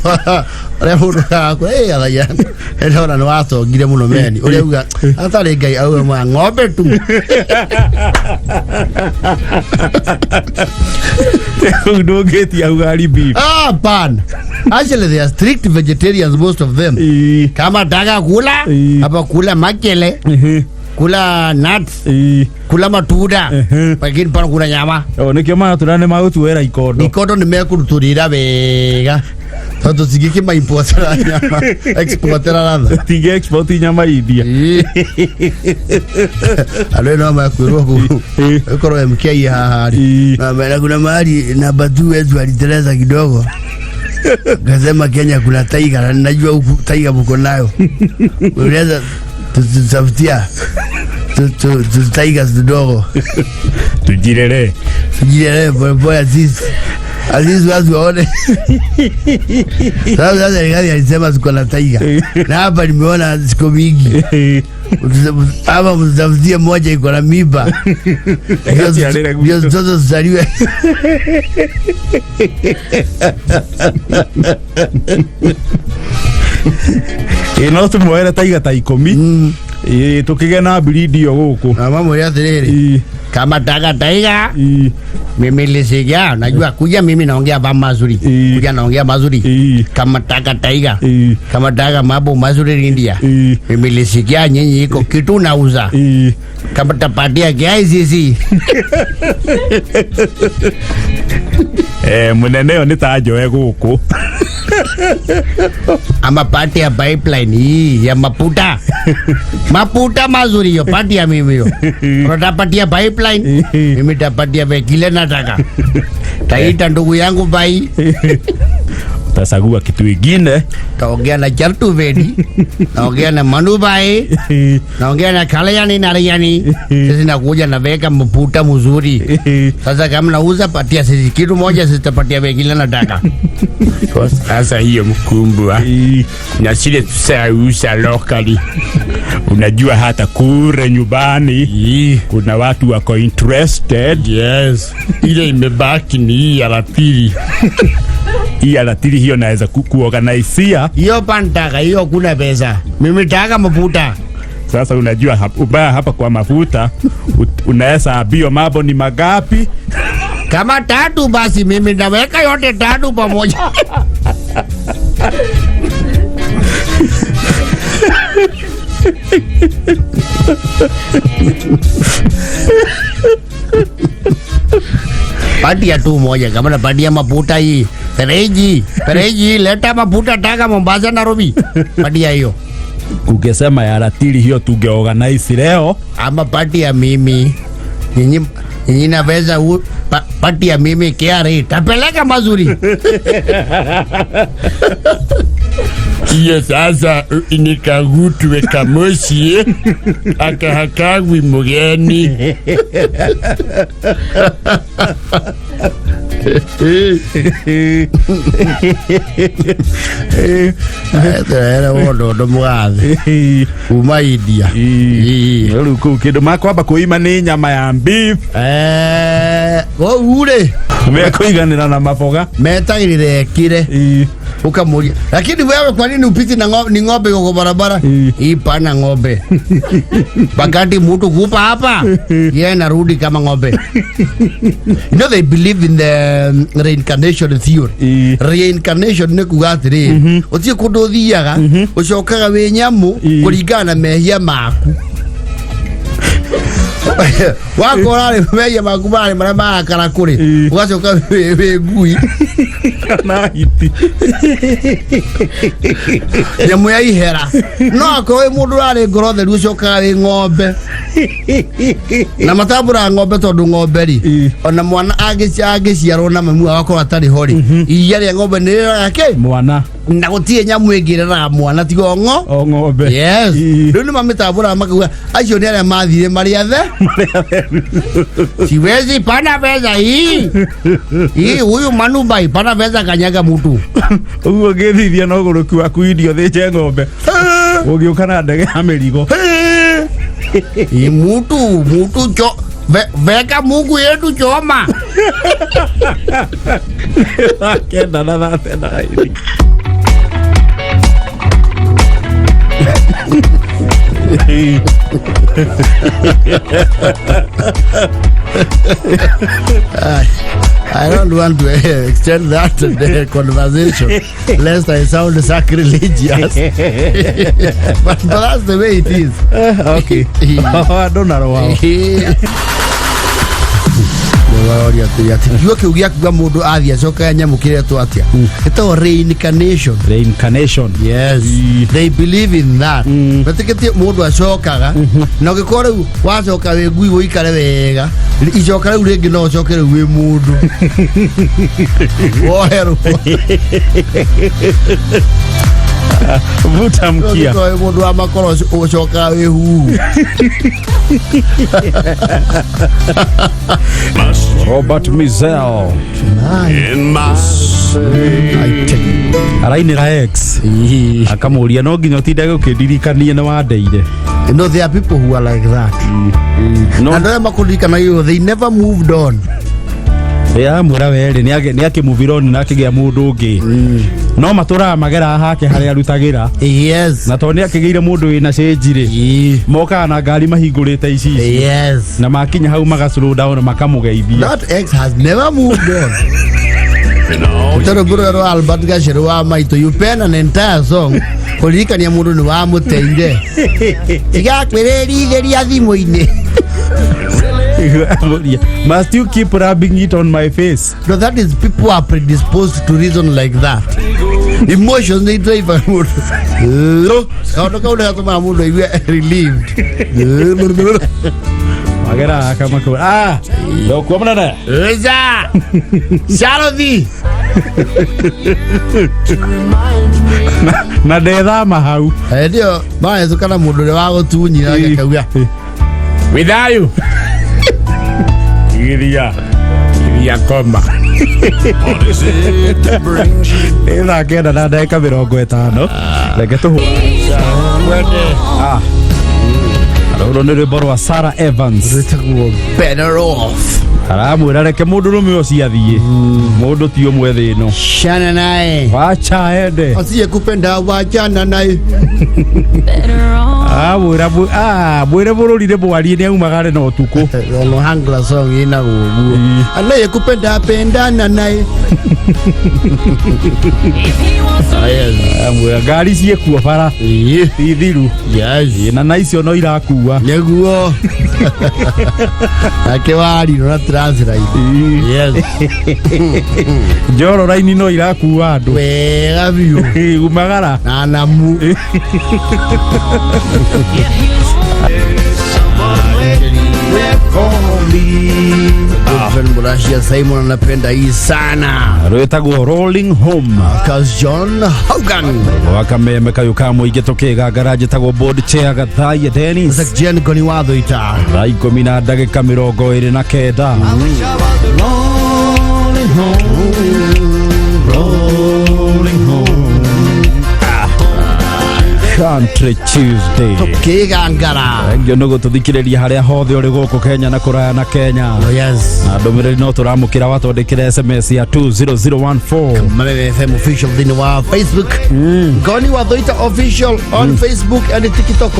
ũrĩa mũndũ akwa ĩ athagia ndona nĩ watongire mũno meni ũrĩa uga atarĩ ngai auga ma ng'ombe tu. Rĩu ndũngĩtia ugali beef. Ah, pan actually they are strict vegetarians, most of them. Kama taka kula hapa kula makele, kula nuts, kula matunda, lakini pana kula nyama. O nĩkĩo maratũra nĩ magũtuoera ikondo. Ikondo nĩ mekũrutũrĩra wega tondũ tũtingĩkĩmaimportera nyama, exportera rather. Tingĩ export nyama India. Andũ no makwĩrwo kũu ĩkorwo MK haha rĩ na kuna mahali namba 2 wetu aliteleza kidogo, kasema Kenya kuna tiger na najua huku tiger mko nayo, unaweza tutafutia tu tigers tudogo. Tujirere. Tujirere polepole Aziz Aziz watu waone. Sasa Rigathi alisema tuko na tiger na hapa nimeona ziko mingi. Ama mtafutie moja iko na mimba. Ĩgaciarĩre gwitũ. Ndio mtoto zaliwe. Ĩ no tũmuoere taiga ta ikũmi. Ĩ tũkĩgĩa na breed ĩyo gũkũ. Na mamwĩre atĩrĩrĩ, kama taka taiga mimi lisikia, najua kuja mimi naongea ba mazuri. Kuja naongea mazuri. Kama taka taiga. Kama taka mambo mazuri India. Mimi lisikia nyinyi iko kitu nauza. Kama tapatia KICC. Eh, munene ũyũ nĩ ta njoe gũkũ. Ama pati ya pipeline hii ya maputa. Maputa mazuri hiyo pati ya mimi hiyo. Unatapatia pipeline, mimi tapatia vile nataka. Taita ndugu yangu bai, Utachagua kitu ingine. taongea na Chartu Vedi, naongea na Manu bai, naongea na Kalayani Narayani. Sisi nakuja naweka maputa mzuri. Sasa kama nauza patia sisi kitu moja, sisi tapatia vile nataka. Sasa hiyo mkumbwa na zile tusauza locally. Unajua hata kure nyumbani kuna watu wako interested. Yes, ile imebaki ni hii ya la pili. Hii ya ratili hiyo naweza kuorganizia. Hiyo pantaka hiyo kuna pesa. Mimi taka maputa. Sasa unajua ubaya hapa kwa mafuta unaweza ambio mambo ni magapi. Kama tatu basi mimi naweka yote tatu pamoja. Patia tu moja kama napatia maputa hii. Fereji, fereji leta maputa taka Mombasa Nairobi. Patia hiyo. Ungesema ya ratili hiyo tungeorganize leo. Ama patia mimi. Nyinyi nyinyi naweza patia mimi KRA. Tapeleka mazuri. Hiyo sasa nikagutwe kamoshi akahakagwi mugeni. Era wondo ndo mugathe kuma India. Rĩu kũu kĩndũ makwamba kũima nĩ nyama ya beef. Kũu rĩ Mekũiganĩra na maboga. Metagĩrĩra ekire ukamuria, lakini wewe kwa nini upiti na ni ng'ombe kwa barabara? Hii pana ng'ombe. Wakati mtu kupa hapa, yeye narudi kama ng'ombe. You know they believe in the reincarnation theory. Reincarnation nĩ kuga atĩrĩrĩ, ũtirĩ kũndũ ũthiaga, ũcokaga wĩ nyamũ kũringana na mehia maku. Wakora rĩ mehia maku marĩ marĩa marakara kũrĩ, ũgacoka wĩ ngui. Kana hiti. Nyamũ ya ihera. No akorwo wĩ mũndũ ũrarĩ ngoro theru ũcokaga wĩ ng'ombe. Na matambũraga ng'ombe tondũ ng'ombe rĩ, ona mwana angĩciarwo na mamu agakorwo atarĩ ho rĩ, iria rĩa ng'ombe nĩ rĩroraga kĩ? Mwana. Na gũtirĩ nyamũ ĩngĩ ĩreraga mwana tiga o O ng'ombe. Yes. Rĩu nĩ mamĩtambũraga makauga acio nĩ arĩa mathire marĩ athe. Siwezi pana pesa hii. Hii huyu Manubai pana pesa kanyaga mtu. Ũguo ũngĩthithia no ũgũrũki waku irio thĩnje ng'ombe. Ũgĩũka na ndege ya mĩrigo. Hii mtu mtu cho veka Mungu yetu choma. Kenda na 39. I don't want to extend that the conversation lest I sound sacrilegious. But that's the way it is. Okay. Andũ na rwao. Kiugo kĩu gĩa kuga mũndũ athiĩ acokaga nyamũ kĩretwo atĩa? Ĩtagwo reincarnation. Reincarnation. Yes. They believe in that. Metĩkĩtie mũndũ acokaga na ũngĩkorwo rĩu wacoka wĩ ngui ũikare wega, icoka rĩu rĩngĩ no ũcoke rĩu wĩ mũndũ. Woherwo. Vuta mkia. Ũngĩkorwo wĩ mũndũ wa makoro ũcokaga wĩ huhu. Robert Mizel. Arainĩra X. Akamũria no nginya ũtinde ũkĩndirikania nĩ wandeire. You know, there are people who are like that. No. Na andũ arĩa makũririkanaga they never moved on. Yamwĩra werĩ nĩ akĩmuvironi na akĩgĩa mũndũ ũngĩ no matũraga mageraga hake harĩa arutagĩra. Yes. Na tondũ nĩ akĩgĩire mũndũ wĩna cĩnji rĩ, mokaga na ngari mahingũrĩte ici ici. Yes. Na makinya hau maga slow down makamũgeithia. That ex has never moved on. Tondũ ngũrwe rwa Albert Gacerũ wa maitũ, you pen an entire song kũririkania mũndũ nĩ wamũteire tigakwĩrĩrithĩria thimũ-inĩ. Must you keep rubbing it on my face? No, that is, people are predisposed to reason like that. Emotions nĩ drive mũndũ. Kaũndũ kau nĩ gatũmaga mũndũ aigue relieved. Magera akamakũra, ah, ndokuo mũnene. Ĩca! Charothy! Na ndethama hau. Hĩndĩ ĩyo marahĩtũkana mũndũ ũrĩa wagũtunyire agĩkauga Withayu. Iria. Iria koma. Nĩ thaa 9:50, reke tũhũ. Ah. Rũrũ nĩ rwĩmbo rwa Sarah Evans. Rwĩtagwo Better Off. Aramwĩra reke mũndũ rũme ũcio athiĩ, mũndũ ti ũmwe thĩ ĩno. Shana naye. Wacha aende. Asiye kupenda wachana naye. Ah, mwĩra ah, mwĩre bũrũri nĩ mwarie nĩ aumagare na ũtukũ. Ono hangla song ina guguo. Anaye kupenda pendana naye. Ah, yes. Amwĩra ngari ciĩkuo bara ti thiru. Yes. Na icio no irakua. Nĩguo. Nake wariro na translate. Yes. Njoro raini no irakua andũ. Wega biũ. Umagara. Na namu. Godfrey Murashia Simon anapenda hii sana. Rwĩtagwo Rolling Home. Cause John Hogan. Wakameme kayũ ka mũingĩ tũkĩgangara njĩtagwo board chair Gathaiya Dennis. Isaac Jen Goni watho ita. Thaa 10:29. Rolling home, rolling home. Ah. Country Tuesday. Tukigangara. Thengiũ nĩ gũtũthikĩrĩria harĩa hothe ũrĩ gũkũ Kenya na kũraya na Kenya. Oh yes. Na ndũmĩrĩri no tũramũkĩra watwandĩkĩra SMS ya 20014. Mame FM official thĩinĩ wa Facebook. Ngoni wa Thoita official on Facebook and TikTok.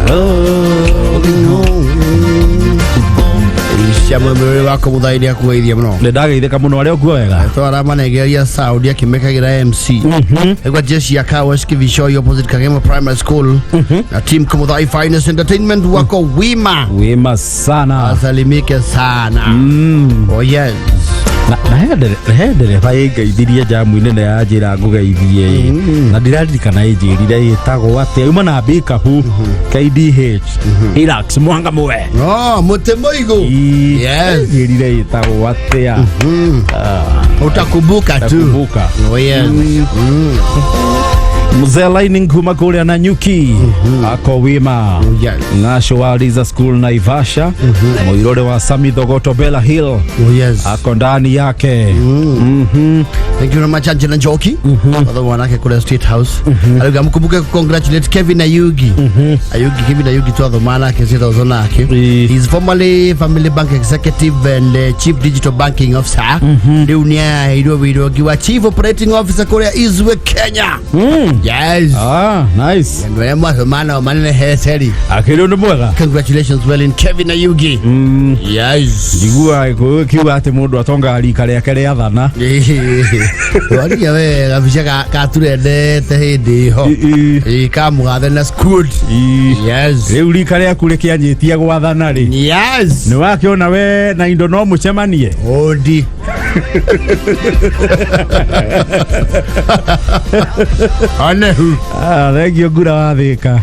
Rolling home. Cia mwĩrĩ wako mũthai nĩ akũgeithia mũno. Nĩ ndageithĩka mũno arĩa ũkuo wega. Twaramanengereria sound akĩmekagĩra MC. Ĩgwa jeshi ya Car Wash Kivishoi opposite Kagema Primary School na team Kumuthai Finest Entertainment wako wima. Wima sana. Asalimike sana. Oh yes. Na he ndereba ĩngeithirie njamu-inĩ na yanjĩra ngũgeithie na ndĩraririkana ĩnjĩrire ĩtagwo atĩa, yuma na mbikabu KDH Hilux mwanga mwe. Oh, mũtĩ mũigũ. Yes. Ĩnjĩrire ĩtagwo atĩa. Utakumbuka tu. Takumbuka. Oh yes. Mzee Lining kuma kũrĩa na Nyuki ako wima. Oh yes. Ng'asho wa Liza School Naivasha, Mũirũrĩ wa Sami Thogoto Bella Hill Oh yes. ako ndani yake. Thank you very much, Angela Njoki. Watho mwanake kule State House. Arauga mkumbuke congratulate Kevin Ayugi. Ayugi Kevin Ayugi twathoma nake State House nake. He's formerly Family Bank Executive and Chief Digital Banking Officer. Rĩu nĩ aheirwo wĩra ũngĩ wa Chief Operating Officer kũrĩa Izwe Kenya. Yes. Ah, nice. Andũ arĩa mwathoma nao manene heceri. Akĩrĩ ũndũ mwega. Congratulations well in Kevin Ayugi. Yes. Njigua kiuga atĩ mũndũ atongaga rika rĩake rĩathana. Waria we gabica gaturendete hĩndĩ ĩho. Ĩ kamũgathe na squad. Yes. Rĩu rika rĩaku rĩkĩanjĩtie gwathana rĩ, Yes. nĩ wakĩona we na indo no mũcemanie. Odi. Anehu. Ah, thengio ngura wa thĩka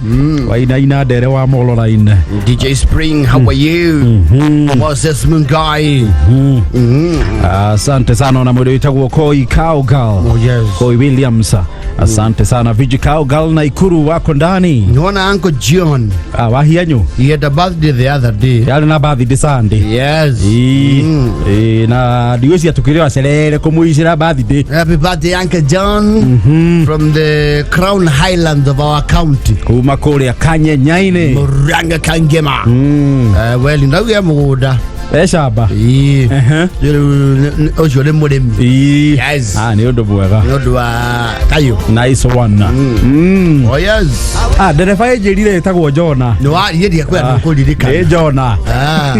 wainaina ndere wa Mololine. DJ Spring, how are you? Moses Mungai. Asante sana na mwĩrĩ wĩtagwo Koi Cowgirl. Oh yes. Koi Williams. Asante sana Viji Cowgirl na Ikuru wako ndani. Niona Uncle John. Ah, wahianyu. He had a birthday the other day. Yarĩ na birthday Sunday. Yes. Ii, na ndigwĩciria Tukĩrĩ acerere kũmũicĩra birthday. Happy birthday, Uncle John, from the Crown Highlands of our county. Kuma kũrĩa Kanyenyainĩ. Muranga Kangema. Well, ndauge mũgũnda. Ecamba. Ĩĩ. Rĩu ũcio nĩ mũrĩmi. Ĩĩ. Yes. Ah, nĩ ũndũ mwega. Nĩ ũndũ wa kayũ. Nice one. Oh yes. Ah, ndereba ĩnjĩrire ĩtagwo Jona. Nĩ wa niĩ ndiakwĩra Nĩ nĩũkũririkana. Jona. Ah.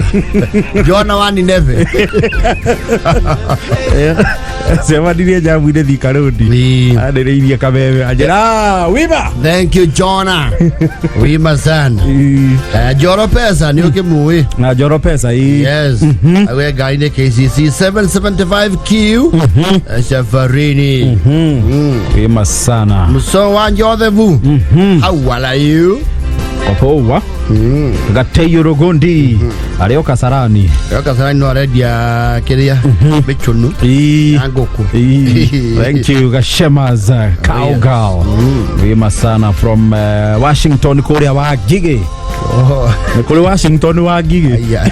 Jona wa Nineve. Cemanirie njamu-inĩ Thika Road. Ĩĩ. Anĩrĩirie kameme anjĩra, "Ah, wima." Thank you, Jona. Wima sana. Joro pesa nĩ ũkĩmũĩ. Na Njoro pesa ii. Yes. Awe ngari nĩ KCC 775Q. Safarini. Wima sana. Muso wa Joseph. How are you? Opowa. Gateyo Rugundi. Arĩ o Kasarani. Yo Kasarani no arendia kĩrĩa mĩchũnũ Ii. na ngũkũ. Ii. Thank you Gashemas Cowgirl. Wima sana from Washington kũrĩa wa Ngigĩ. Oh. Nĩ kũrĩ Washington wa Ngigĩ. Aya.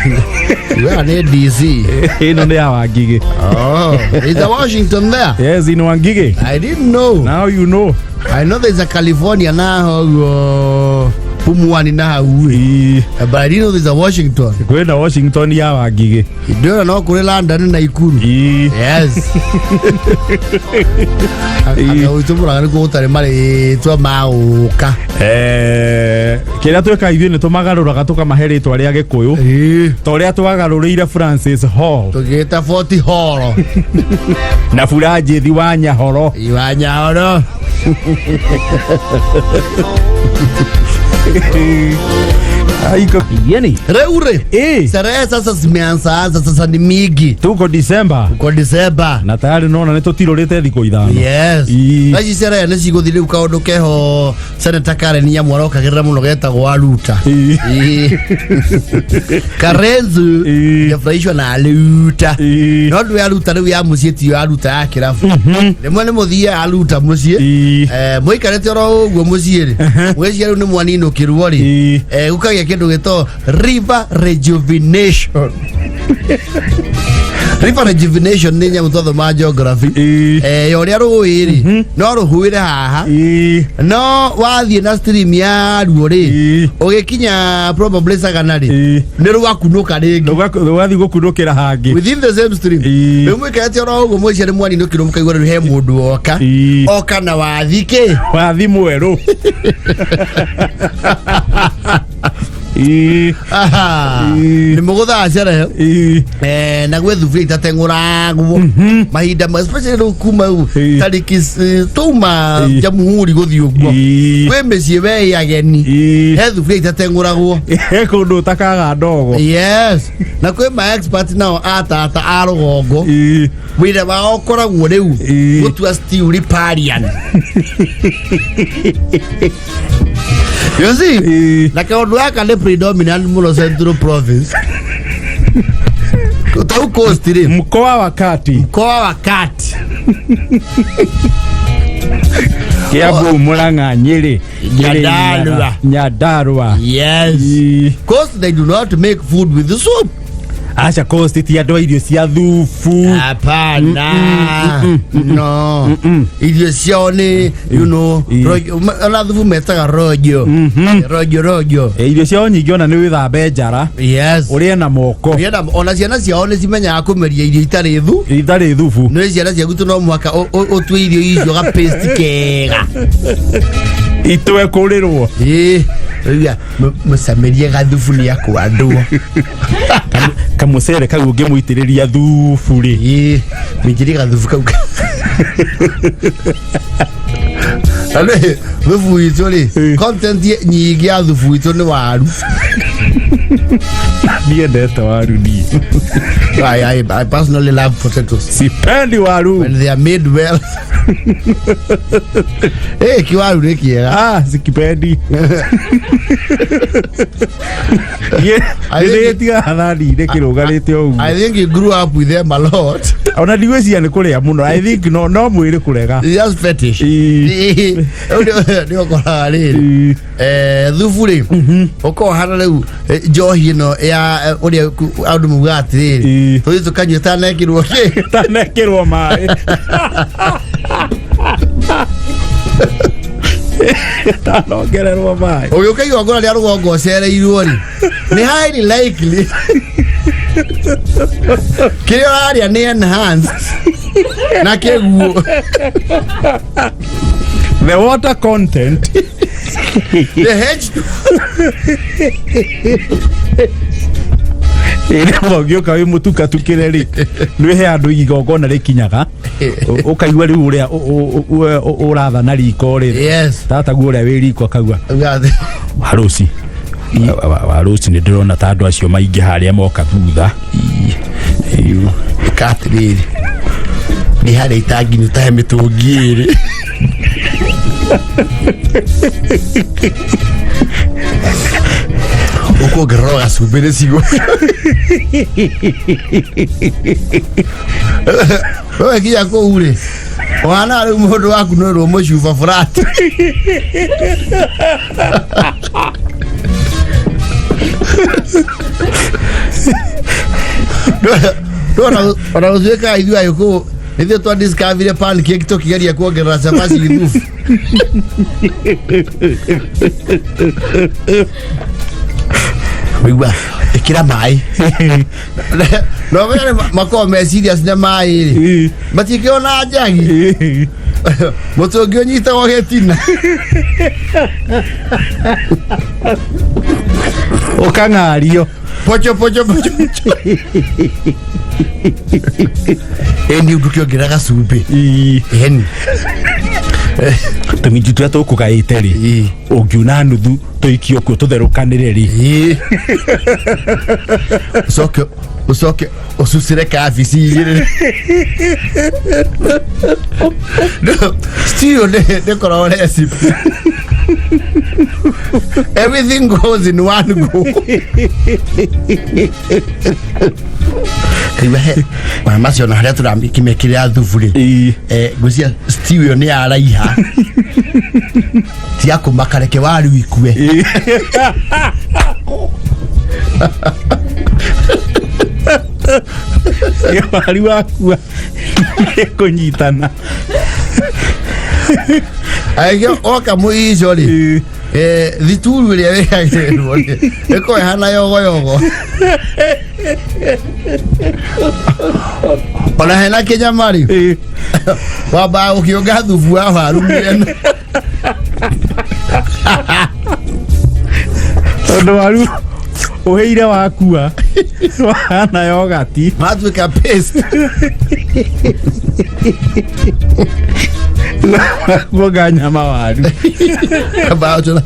We nĩ DC. Ĩno nĩ ya wa Ngigĩ. Oh, is a Washington there? Yes, in Wangige. I didn't know. Now you know. I know there's a California now, Pumwani na hau. Ii. But I didn't know there's a Washington. Kwĩna Washington ya Wangige. Ndĩrona no kũrĩ London na Ikuru. Ii. Yes. Agũitũmũraga nĩkuo gũtarĩ marĩtwa ma ũka. Kĩrĩa twĩkaga ithuĩ nĩ tũmagarũraga tũkamahe rĩtwa rĩa Gĩkũyũ ta ũrĩa twagarũrĩire Francis Hall Tũgĩta Fort Hall. Na Buranjĩthi wa Nyahoro. Iwa Nyahoro. Aiko yani Rĩu rĩ. Eh. Sherehe sasa zimeanza anza sasa ni mingi. Tuko December. Kwa December. Na tayari nona nĩ tũtirũrĩte thikũ 5. Yes. Ii. Na ici sherehe nĩ cigũthiĩ rĩu kaũndũ keho Senator Karen Nyamu arokagĩrĩra mũno getagwo Aruta. Ii. Ii. Karenzu Ii. yafurahishwa na Aruta. Ii. No ndũ ya Aruta rĩu ya mũciĩ tiyo Aruta ya kĩrabu. Rĩmwe nĩ mũthiaga Aruta mũciĩ. Ii. Mũikarĩte oro ũguo mũciĩ rĩ. Mwĩciria rĩu nĩ mwaninũkĩrwo rĩ. Ii. Gũkagĩa kĩndũ gĩtagwo river rejuvenation. River rejuvenation nĩ nyamũ twathoma geography. Ii. Ya ũrĩa rũĩ rĩ no rũhuĩre haha Ii. no wathiĩ na stream ya ruo rĩ Ii. ũgĩkinya probably Sagana rĩ Ii. nĩ rwakunũka rĩngĩ. Rũgathiĩ gũkunũkĩra hangĩ. Within the same stream. Ii. Rĩu mũikarĩte oro ũguo mũicia nĩ mwaninũkĩrwo mũkaigua rĩu he mũndũ oka. Ii. Oka na wathi kĩ. Wathi mwerũ. Ii. Aha. Ii. Nĩ mũgũthaa cerehe. Ii. Na gwĩ thuburia itateng'ũragwo mahinda especially rĩu kuma rĩu Ii. tarĩki twauma Ii. Jamhuri gũthiĩ ũguo Ii. kwĩ mĩciĩ we ageni Ii. he thuburia itateng'ũragwo. He kũndũ ũtakaga ndogo. Yes, na kwĩ ma expert nao atata a rũgongo. Ii. Wĩra wao ũkoragwo rĩu Ii. gũtua stew riparian, you see. Ii. Na kaũndũ gaka nĩ predominant mũno Central Province tau Coast rĩ. Mkoa wa Kati. Mkoa wa Kati. Kiambu, Murang'a, Nyeri, Nyandarua. Nyandarua. Yes. Ii. Coast, they do not make food with the soup. Aca, Coast ti andũ a irio cia thubu. Hapana, no, irio ciao nĩ Ii. ona thubu metaga rojo rojo rojo. Irio ciao nyingĩ ona nĩ wĩthambe njara ũrĩe na moko. Ũrĩe ona ciana ciao nĩ cimenyaga kũmeria irio itarĩ thu. Itarĩ thubu. Nĩ ciana ciaku tu no mũhaka ũtue irio icio ga paste kega. Itwe kũrĩrwo. Ĩĩ, rĩu mũcamĩrie gathubu nĩ akwandwo. Kamũcere kau ũngĩmũitĩrĩria thubu rĩ. Ĩĩ, mĩnjĩrie gathubu kau. Na nĩ thubu witũ rĩ, content nyingĩ ya thubu witũ nĩ waru. Ndiendete waru niĩ. I personally love potatoes. Sipendi waru. When they are made well. Kiwaru nĩ kĩega. Ah, sikipendi. I think- Nĩndĩgĩtigaga thani-inĩ kĩrũgarĩte ũguo. I think you grew up with them a lot. Ona ndigwĩciria nĩ kũrĩa mũno. I think no mwĩrĩ kũrega. It's just fetish. Ĩĩ. Rĩu nĩ ũkoraga rĩrĩ. Ĩĩ. Thubu rĩ, ũkohana rĩu. Njohi ĩno ya ũrĩa andũ maugaga atĩrĩrĩ, tũthiĩ tũkanyua ĩtanekĩrwo kĩ? Tanekĩrwo maĩ, tanongererwo maĩ. Ũgĩũka igongona rĩa rũgongo ũcereirwo rĩ, nĩ highly likely kĩrĩa ũrarĩa nĩ enhanced na kĩguũ. The water content. The H Ĩrĩa ũngĩũka wĩ mũtukatukĩre rĩ, nĩ he andũ igongona rĩkinyaga ũkaigua rĩu ũrĩa ũrathana riko rĩ, tataguo ũrĩa wĩ riko akaigua Uga atĩ- waruci waruci nĩ ndĩrona ta andũ acio maingĩ harĩa moka thutha. Ĩĩ. Ĩka atĩrĩrĩ, nĩ harĩa itangi tahe mĩtũngi ĩrĩ ũkuongerera gacumbĩ nĩ cigo wewe kinya kũu rĩ, wana rĩu mũndũ waku nĩrwo mũcuba flat. Ona gũtuĩka ithuĩ Agĩkũyũ nithuĩ twa discover pancake tũkĩgeria kuongerera cabaci thubu. Waigua ĩkĩra maĩ no menya makoragwo me serious na maĩ rĩ, matikĩona njagi mũtũngi ũnyitagwo gĩtina. Ũkang'ario. Pocho pocho pocho pocho, ĩni ndũkĩongerera gacumbĩ. Ĩni. Tũminji tũrĩa tũkũgaĩte rĩ, ũngiuna nuthu tũikio kuo tũtherũkanĩre rĩ. Ĩĩ. Ũcoke ũcoke ũcucĩre kabici igĩrĩ. No, stew nĩ nĩkoragwo recipe, everything goes in one go. Kaigua he ona macio na harĩa tũramĩkĩmĩkĩrĩra thubu rĩ. Ngwĩciria stew ĩyo nĩ yaraiha, ti ya kũmaka, reke waru ikue. Wari wakua kũnyitana. Agĩkĩo oka mũico rĩ, thituru ĩrĩa wĩkagĩrĩrwo rĩ, ĩkorwo ĩhana yogoyogo ona hena kĩnyama rĩ, wambaga gũkĩũnga thubu wa waru mĩena. Tondũ waru ũhĩire wakua wahana yogati. Matuĩka paste. Kuonga nyama waru. Wambaga gũcũna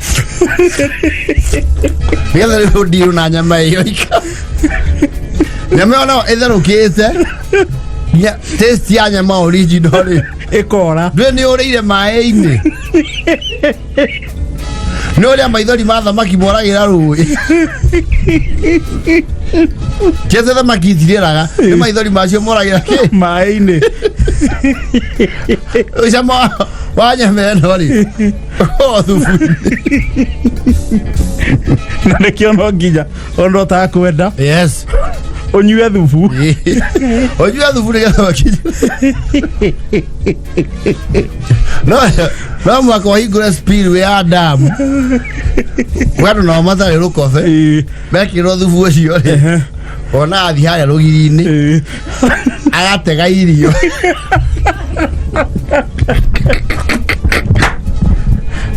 nĩgetha rĩu ndirũ na nyama ĩyo ika nyama ĩyo no ĩtherũkĩte nginya taste ya nyama original rĩ Ĩkora. Ndũĩ nĩ ũrĩire maĩ-inĩ, nĩ ũrĩa maithori ma thamaki moragĩra rũĩ. Tiate thamaki itirĩraga, nĩ maithori macio moragĩra kĩ? Maĩ-inĩ. Ũcama wa nyama ĩno rĩ, o thubu-inĩ. Na nĩkĩo no nginya ona ũtakwenda ũnyue thubu. Ũnyue thubu nĩgetha makinye. No mwaka ũhingũre spillway ya damu kwĩ andũ nao matarĩ rũkobe, mekĩrwo thubu ũcio rĩ, ona athiĩ harĩa rũgiri-inĩ agatega irio.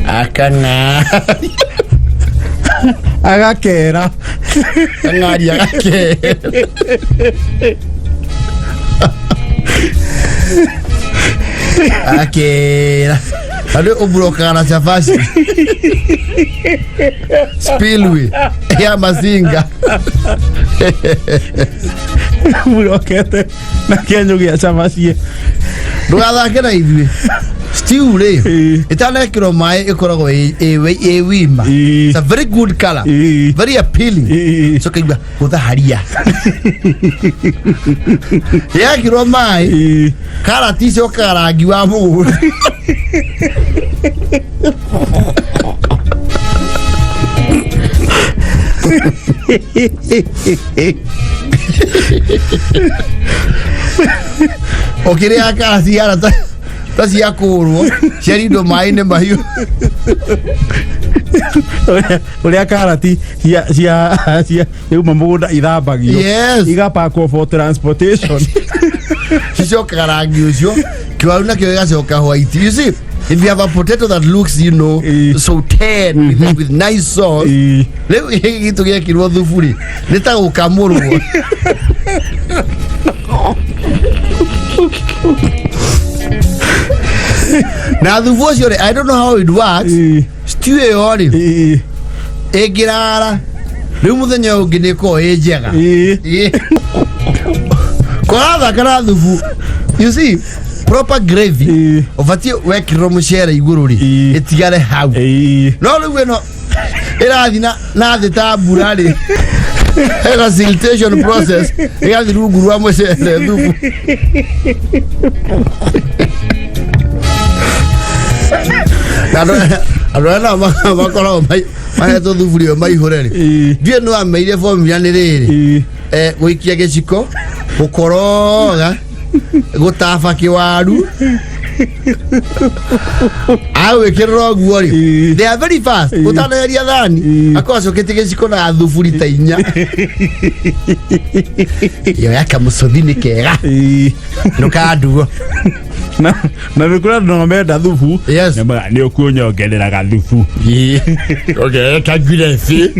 Akang'a Agakera. Kang'aria gake. Akera andũ ũmburokaga na cabaci spillway ya mazinga. Murokete na kĩenyũ gĩa cabaci. Ndũgathake na ithuĩ, stew rĩ, ĩtanekĩrwo maĩ ĩkoragwo ĩ wima. It's a very good color, very appealing. So kaigua gũthaharia yekĩrwo maĩ, karati icokaga rangi wa mũgũnda. Ũkĩrĩa kara cihana ta cia kũrwo ciarindwo maĩ-inĩ mahiũ. Ũrĩa karati cia yauma mũgũnda ithambagio, igapakwo for transportation. Cicokaga rangi ũcio, kĩwaru nakĩo gĩgacoka white. You see, if you have a potato that looks sauteed with nice sauce, rĩu gĩkĩ gitũ gĩekirwo thubu rĩ, nĩ ta gũkamũrwo. Na thubu ũcio rĩ, I don't know how it works. Stew ĩyo rĩ, ĩngĩrara rĩu mũthenya ũyũ ũngĩ nĩ ĩkoragwo ĩ njega. Kũrathaka na thubu. You see, proper gravy ũbatiĩ wekĩrĩrwo mũcere igũrũ rĩ, ĩtigare hau. No rĩu ĩno ĩrathiĩ na thĩ ta mbura rĩ, hena siltation process, ĩgathiĩ rungu rwa mũcere thubu. Na andũ arĩa nao makoragwo mahetwo thuburia ĩyo maihũre rĩ, ndiũĩ nĩ wameire formula nĩ rĩrĩ: gũikia gĩciko, gũkoroga, gũtaba kĩwaru, agwĩkĩrĩra ũguo rĩ, they are very fast. Ũtanaheria thani, akorwo acoketie gĩciko na thuburi ta inya. Ĩyo ya kamũcũthi nĩ kega. Ndũkanduo. Na nĩ kũrĩ andũ nao menda thubu. Nĩ ũkunyongerera gathubu. Ongerera kangireci.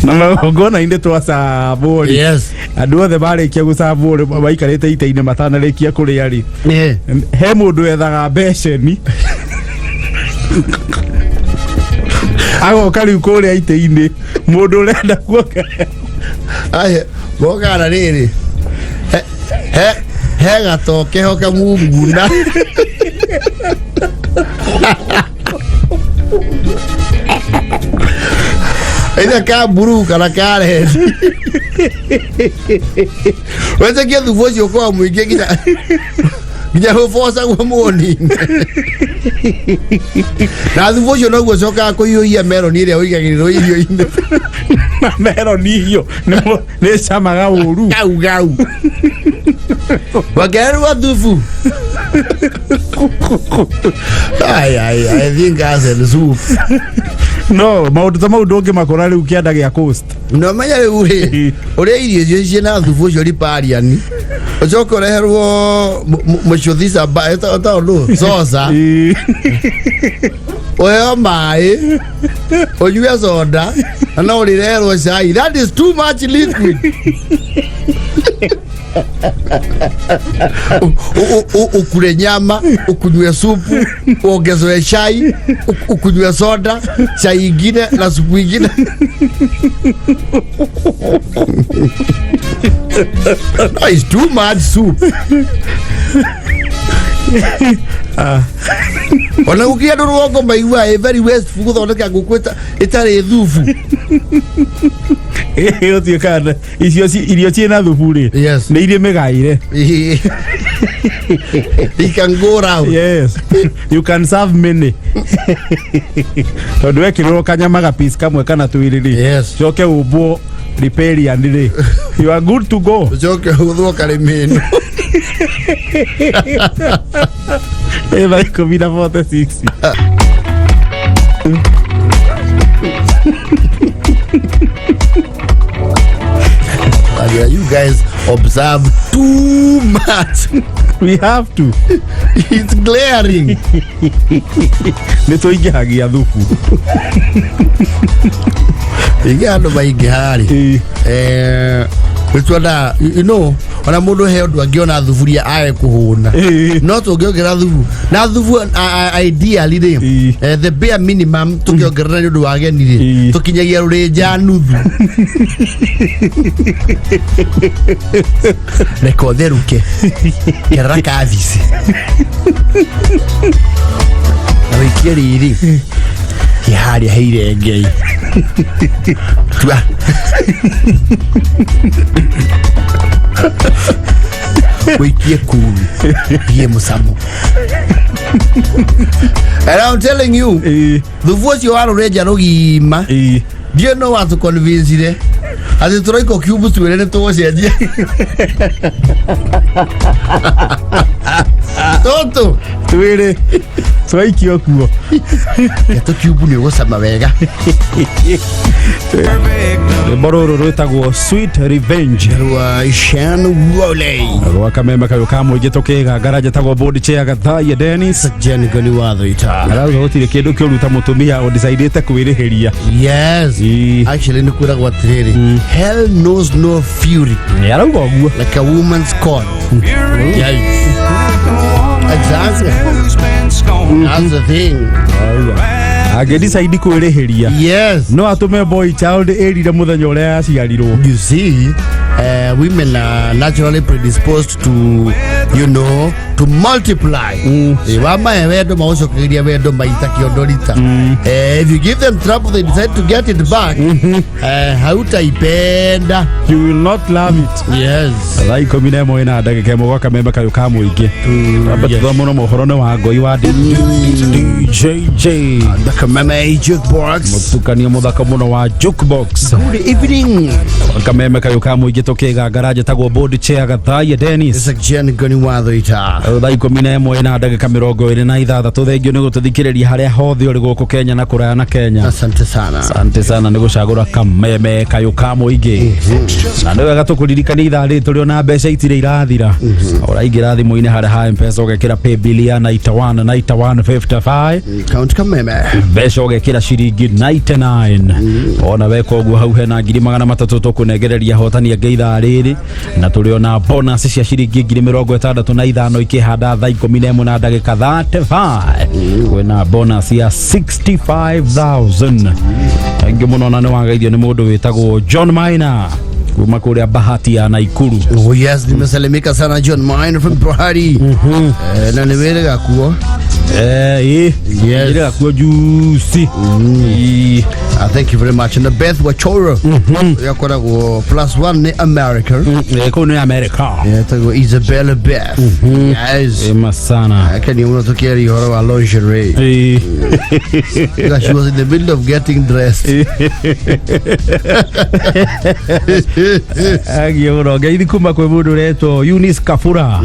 Na magongona-inĩ twacabwo rĩ, andũ othe marĩkia gũcabwo rĩ, maikarĩte itĩ-inĩ matanarĩkia kũrĩa rĩ, he mũndũ wethaga mbeceni, agoka rĩu kũrĩa itĩ-inĩ, mũndũ ũrenda kuongerera. Aye, mokaga na rĩrĩ, he gatoke ho kamunguna. Either ka blue kana ka red. Wetĩkie thubu ũcio ũkoragwo mũingĩ nginya rũbocagwo morning. Na thubu ũcio noguo ũcokaga kũiyũhia meroni ĩrĩa ũigagĩrĩrwo irio-inĩ. Na meroni hiyo nĩ camaga ũru. Gau gau wakererwa thubu. Ai, ai, I think as a soup. No maũndũ ta mau ndũngĩmakora rĩu kĩanda gĩa coast. No menya rĩu rĩ, ũrĩa irio icio ciĩna thubu ũcio ripariani, ũcoke ũreherwo mũcũthi camba ĩtagwo ndũ sosa, ũheo maĩ, ũnyue soda, na no ũrĩreherwo cai. That is too much liquid. Ukule nyama, ukunywe supu, uongezewe chai, ukunywe soda, chai ingine na supu ingine. No, it's too much soup. Ona gũkĩria andũ rũgongo maiguaga ĩ very wasteful gũthondeka ngũkũ ĩtarĩ thubu. Ũtuĩkaga icio irio ciĩna thubu rĩ, nĩ irĩ mĩgaĩre. It can go round. Yes, you can serve many, tondũ wekĩrĩrwo kanyama ga piece kamwe kana twĩrĩ rĩ, coke ũmbwo riparian rĩ, you are good to go. Ũcoke ũthwo karĩmĩno. Ĩ thaa 10:46. Yeah, you guys observe too much. We have to. It's glaring. Nĩ tũingĩhagia thubu. Ingĩ andũ maingĩha rĩ, nĩtuona ona mũndũ he ũndũ angĩona thuburia age kũhũna. No tũngĩongerera thubu na thubu ideally rĩ, the bare minimum tũkĩongerera nĩ ũndũ wa ageni rĩ, tũkinyagia rũrĩnja nuthu. Reke ũtherũke kerera kabici na wĩikie rĩrĩ harĩa he irengei tua wĩikie kuru gie mũcamo. And I'm telling you, thubu ũcio wa rũrĩnja rũgima ndiũĩ no watũconvincire atĩ tũroiko cube twĩrĩ nĩ tũgũcenjia tũtũ Twĩrĩ twaikio kuo. Tũ cube nĩ ũgũcama wega. Rwĩmbo rũrũ rwĩtagwo Sweet Revenge rwa Sean Wole. Rwa kameme kayũ ka mũingĩ tũkĩgangara. Njĩtagwo board chair Gathaiya Dennis. Jen Goni watho ita. Arauga gũtirĩ kĩndũ kĩũru ta mũtumia ũdecidĩte kwĩrĩhĩria. Yes. Actually nĩ kwĩragwo atĩrĩrĩ, hell knows no fury Nĩ arauga ũguo. like a woman's scorn. Yes, exactly, that's the thing. Angĩdecide kwĩrĩhĩria, no atũme boy child ĩrire mũthenya ũrĩa yaciarirwo. You see, women are naturally predisposed to multiply. Wamahe wendo magũcokeria wendo maita kĩondo rita. If you give them trouble, they decide to get it back. Hautaipenda. You will not love it. Yes. Thaa 11 na ndagĩka 1 gwa kameme kayũ ka mũingĩ. Amba tũthome no mohoro nĩ wa ngoi wa DJJ. The Kameme Jukebox. Mũtukanio mũthaka mũno wa jukebox. Good evening. Kameme kayũ ka mũingĩ tũkĩgangara. Njĩtagwo board chair Gathaiya Dennis. It's a Jen Goni watho ita. Thaa 11 na ndagĩka 26. Thengio nĩ gũtũthikĩrĩria harĩa hothe ũrĩ gũkũ Kenya na kũraya na Kenya. Asante sana. Asante sana nĩ gũcagũra kameme kayũ ka mũingĩ, na nĩ wega tũkũririkania ithaa rĩrĩ tũrĩ ona mbeca itirĩ irathira. Ũraingĩra thimũ-inĩ harĩa ha Mpesa, ũgekĩra paybill ya 91 91 55. Count Kameme. Mbeca ũgekĩra ciringi 99. Ona weka ũguo, hau hena 300,000 tũkũnengereria hotani angĩ ithaa rĩrĩ, na tũrĩ ona bonus cia ciringi 65,000 ikĩhanda thaa 11 na ndagĩka 35. Kwĩna bonus ya 65,000. Thank you mũno, na nĩ wageithio nĩ mũndũ wĩtagwo John Maina kuma kũrĩa Bahati ya Naikuru. Oh yes, nimesalimika sana John Mine from Bahari. Na niwele kuo. Ĩ. Yes. Njĩrĩga kuo juicy. Ĩ. Thank you very much. Na Beth Wachoro. Yakoragwo plus one ni America. Kũu nĩ America. Yetagwo Isabella Beth. Yes. Ĩma sana. Akeni muno tukiaria ũhoro wa lingerie. Because she was in the middle of getting dressed. Agiĩ mũno ngeithi kuma kwĩ mũndũ ũretwo Eunice Kafura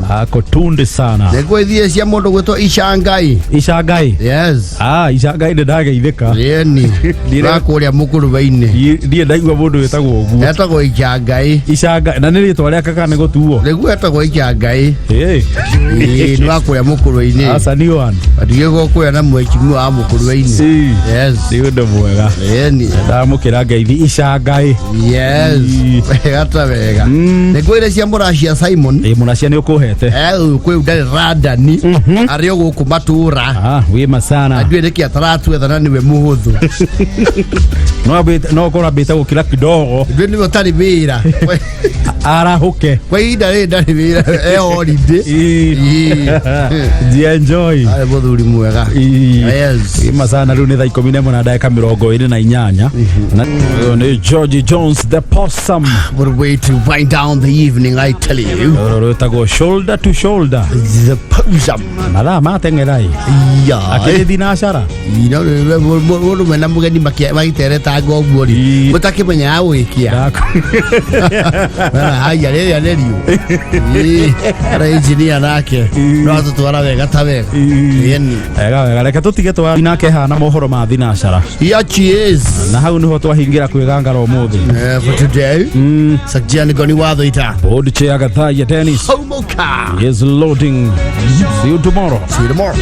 akũtunde sana. Nĩguo ithiĩ cia mũndũ gwĩtwo Ishangai. Icangai. Yes. Ah, Icangai, nĩ ndageithĩka. Yeni. Ndire- Wa kũrĩa mũkũrwe-inĩ. Ndiĩ ndaigua mũndũ wĩtagwo ũguo. Etagwo Ichangai. Icangai, na nĩ rĩtwa rĩake kana nĩ gũtuo? Nĩguo etagwo Ichangai. Ĩ. Ĩĩ, nĩ wa kũrĩa mũkũrwe-inĩ. Aca, new one. Atigĩrwo kũrĩa na mheshimiwa wa mũkũrwe-inĩ. Ĩ. Yes. Nĩ ũndũ mwega. Yeni. Ndamũkĩra ngeithi Icangai. Yes. Wega ta wega. Nĩguo iria cia mũracia Simon. Ĩ, mũracia nĩ ũkũhete. Kwĩ ndarĩ randani arĩ o gũkũ matũra. Ah, wĩma sana. Ndiũĩ nĩkĩ ataratwetha na nĩwe mũhũthũ. No ũkorwo ambĩte gũkira kidogo. Ndiũĩ nĩwe ũtarĩ wĩra. Arahũke. Kwa ihinda rĩrĩ ndarĩ wĩra, e holiday. Ĩ. Enjoy. Arĩ mũthuri mwega. Ĩ. Yes. Wĩma sana. Rĩu nĩ thaa 11 na ndagĩka 28, na ũyũ nĩ George Jones the Possum. What a way to wind down the evening, I tell you. Rũrũ rwĩtagwo Shoulder to Shoulder. The Possum. Mathaa mateng'erai akĩrĩ thinacara. Mũndũ mena mũgeni magĩteretanga ũguo rĩ, mũtakĩmenyaga gwĩkia haya rĩrĩa nĩrio ara engineer nake no atũtwara wega ta wega. Yeni. Wega wega, reke tũtige twa nake hana mohoro ma thinacara. Yeah, cheers. Na hau niho twahingĩra kwĩgangara ũmũthĩ. For today, Sakjian Goni watho ita. Board chair Gathaiya Dennis Homoka is loading. See you tomorrow. See you tomorrow.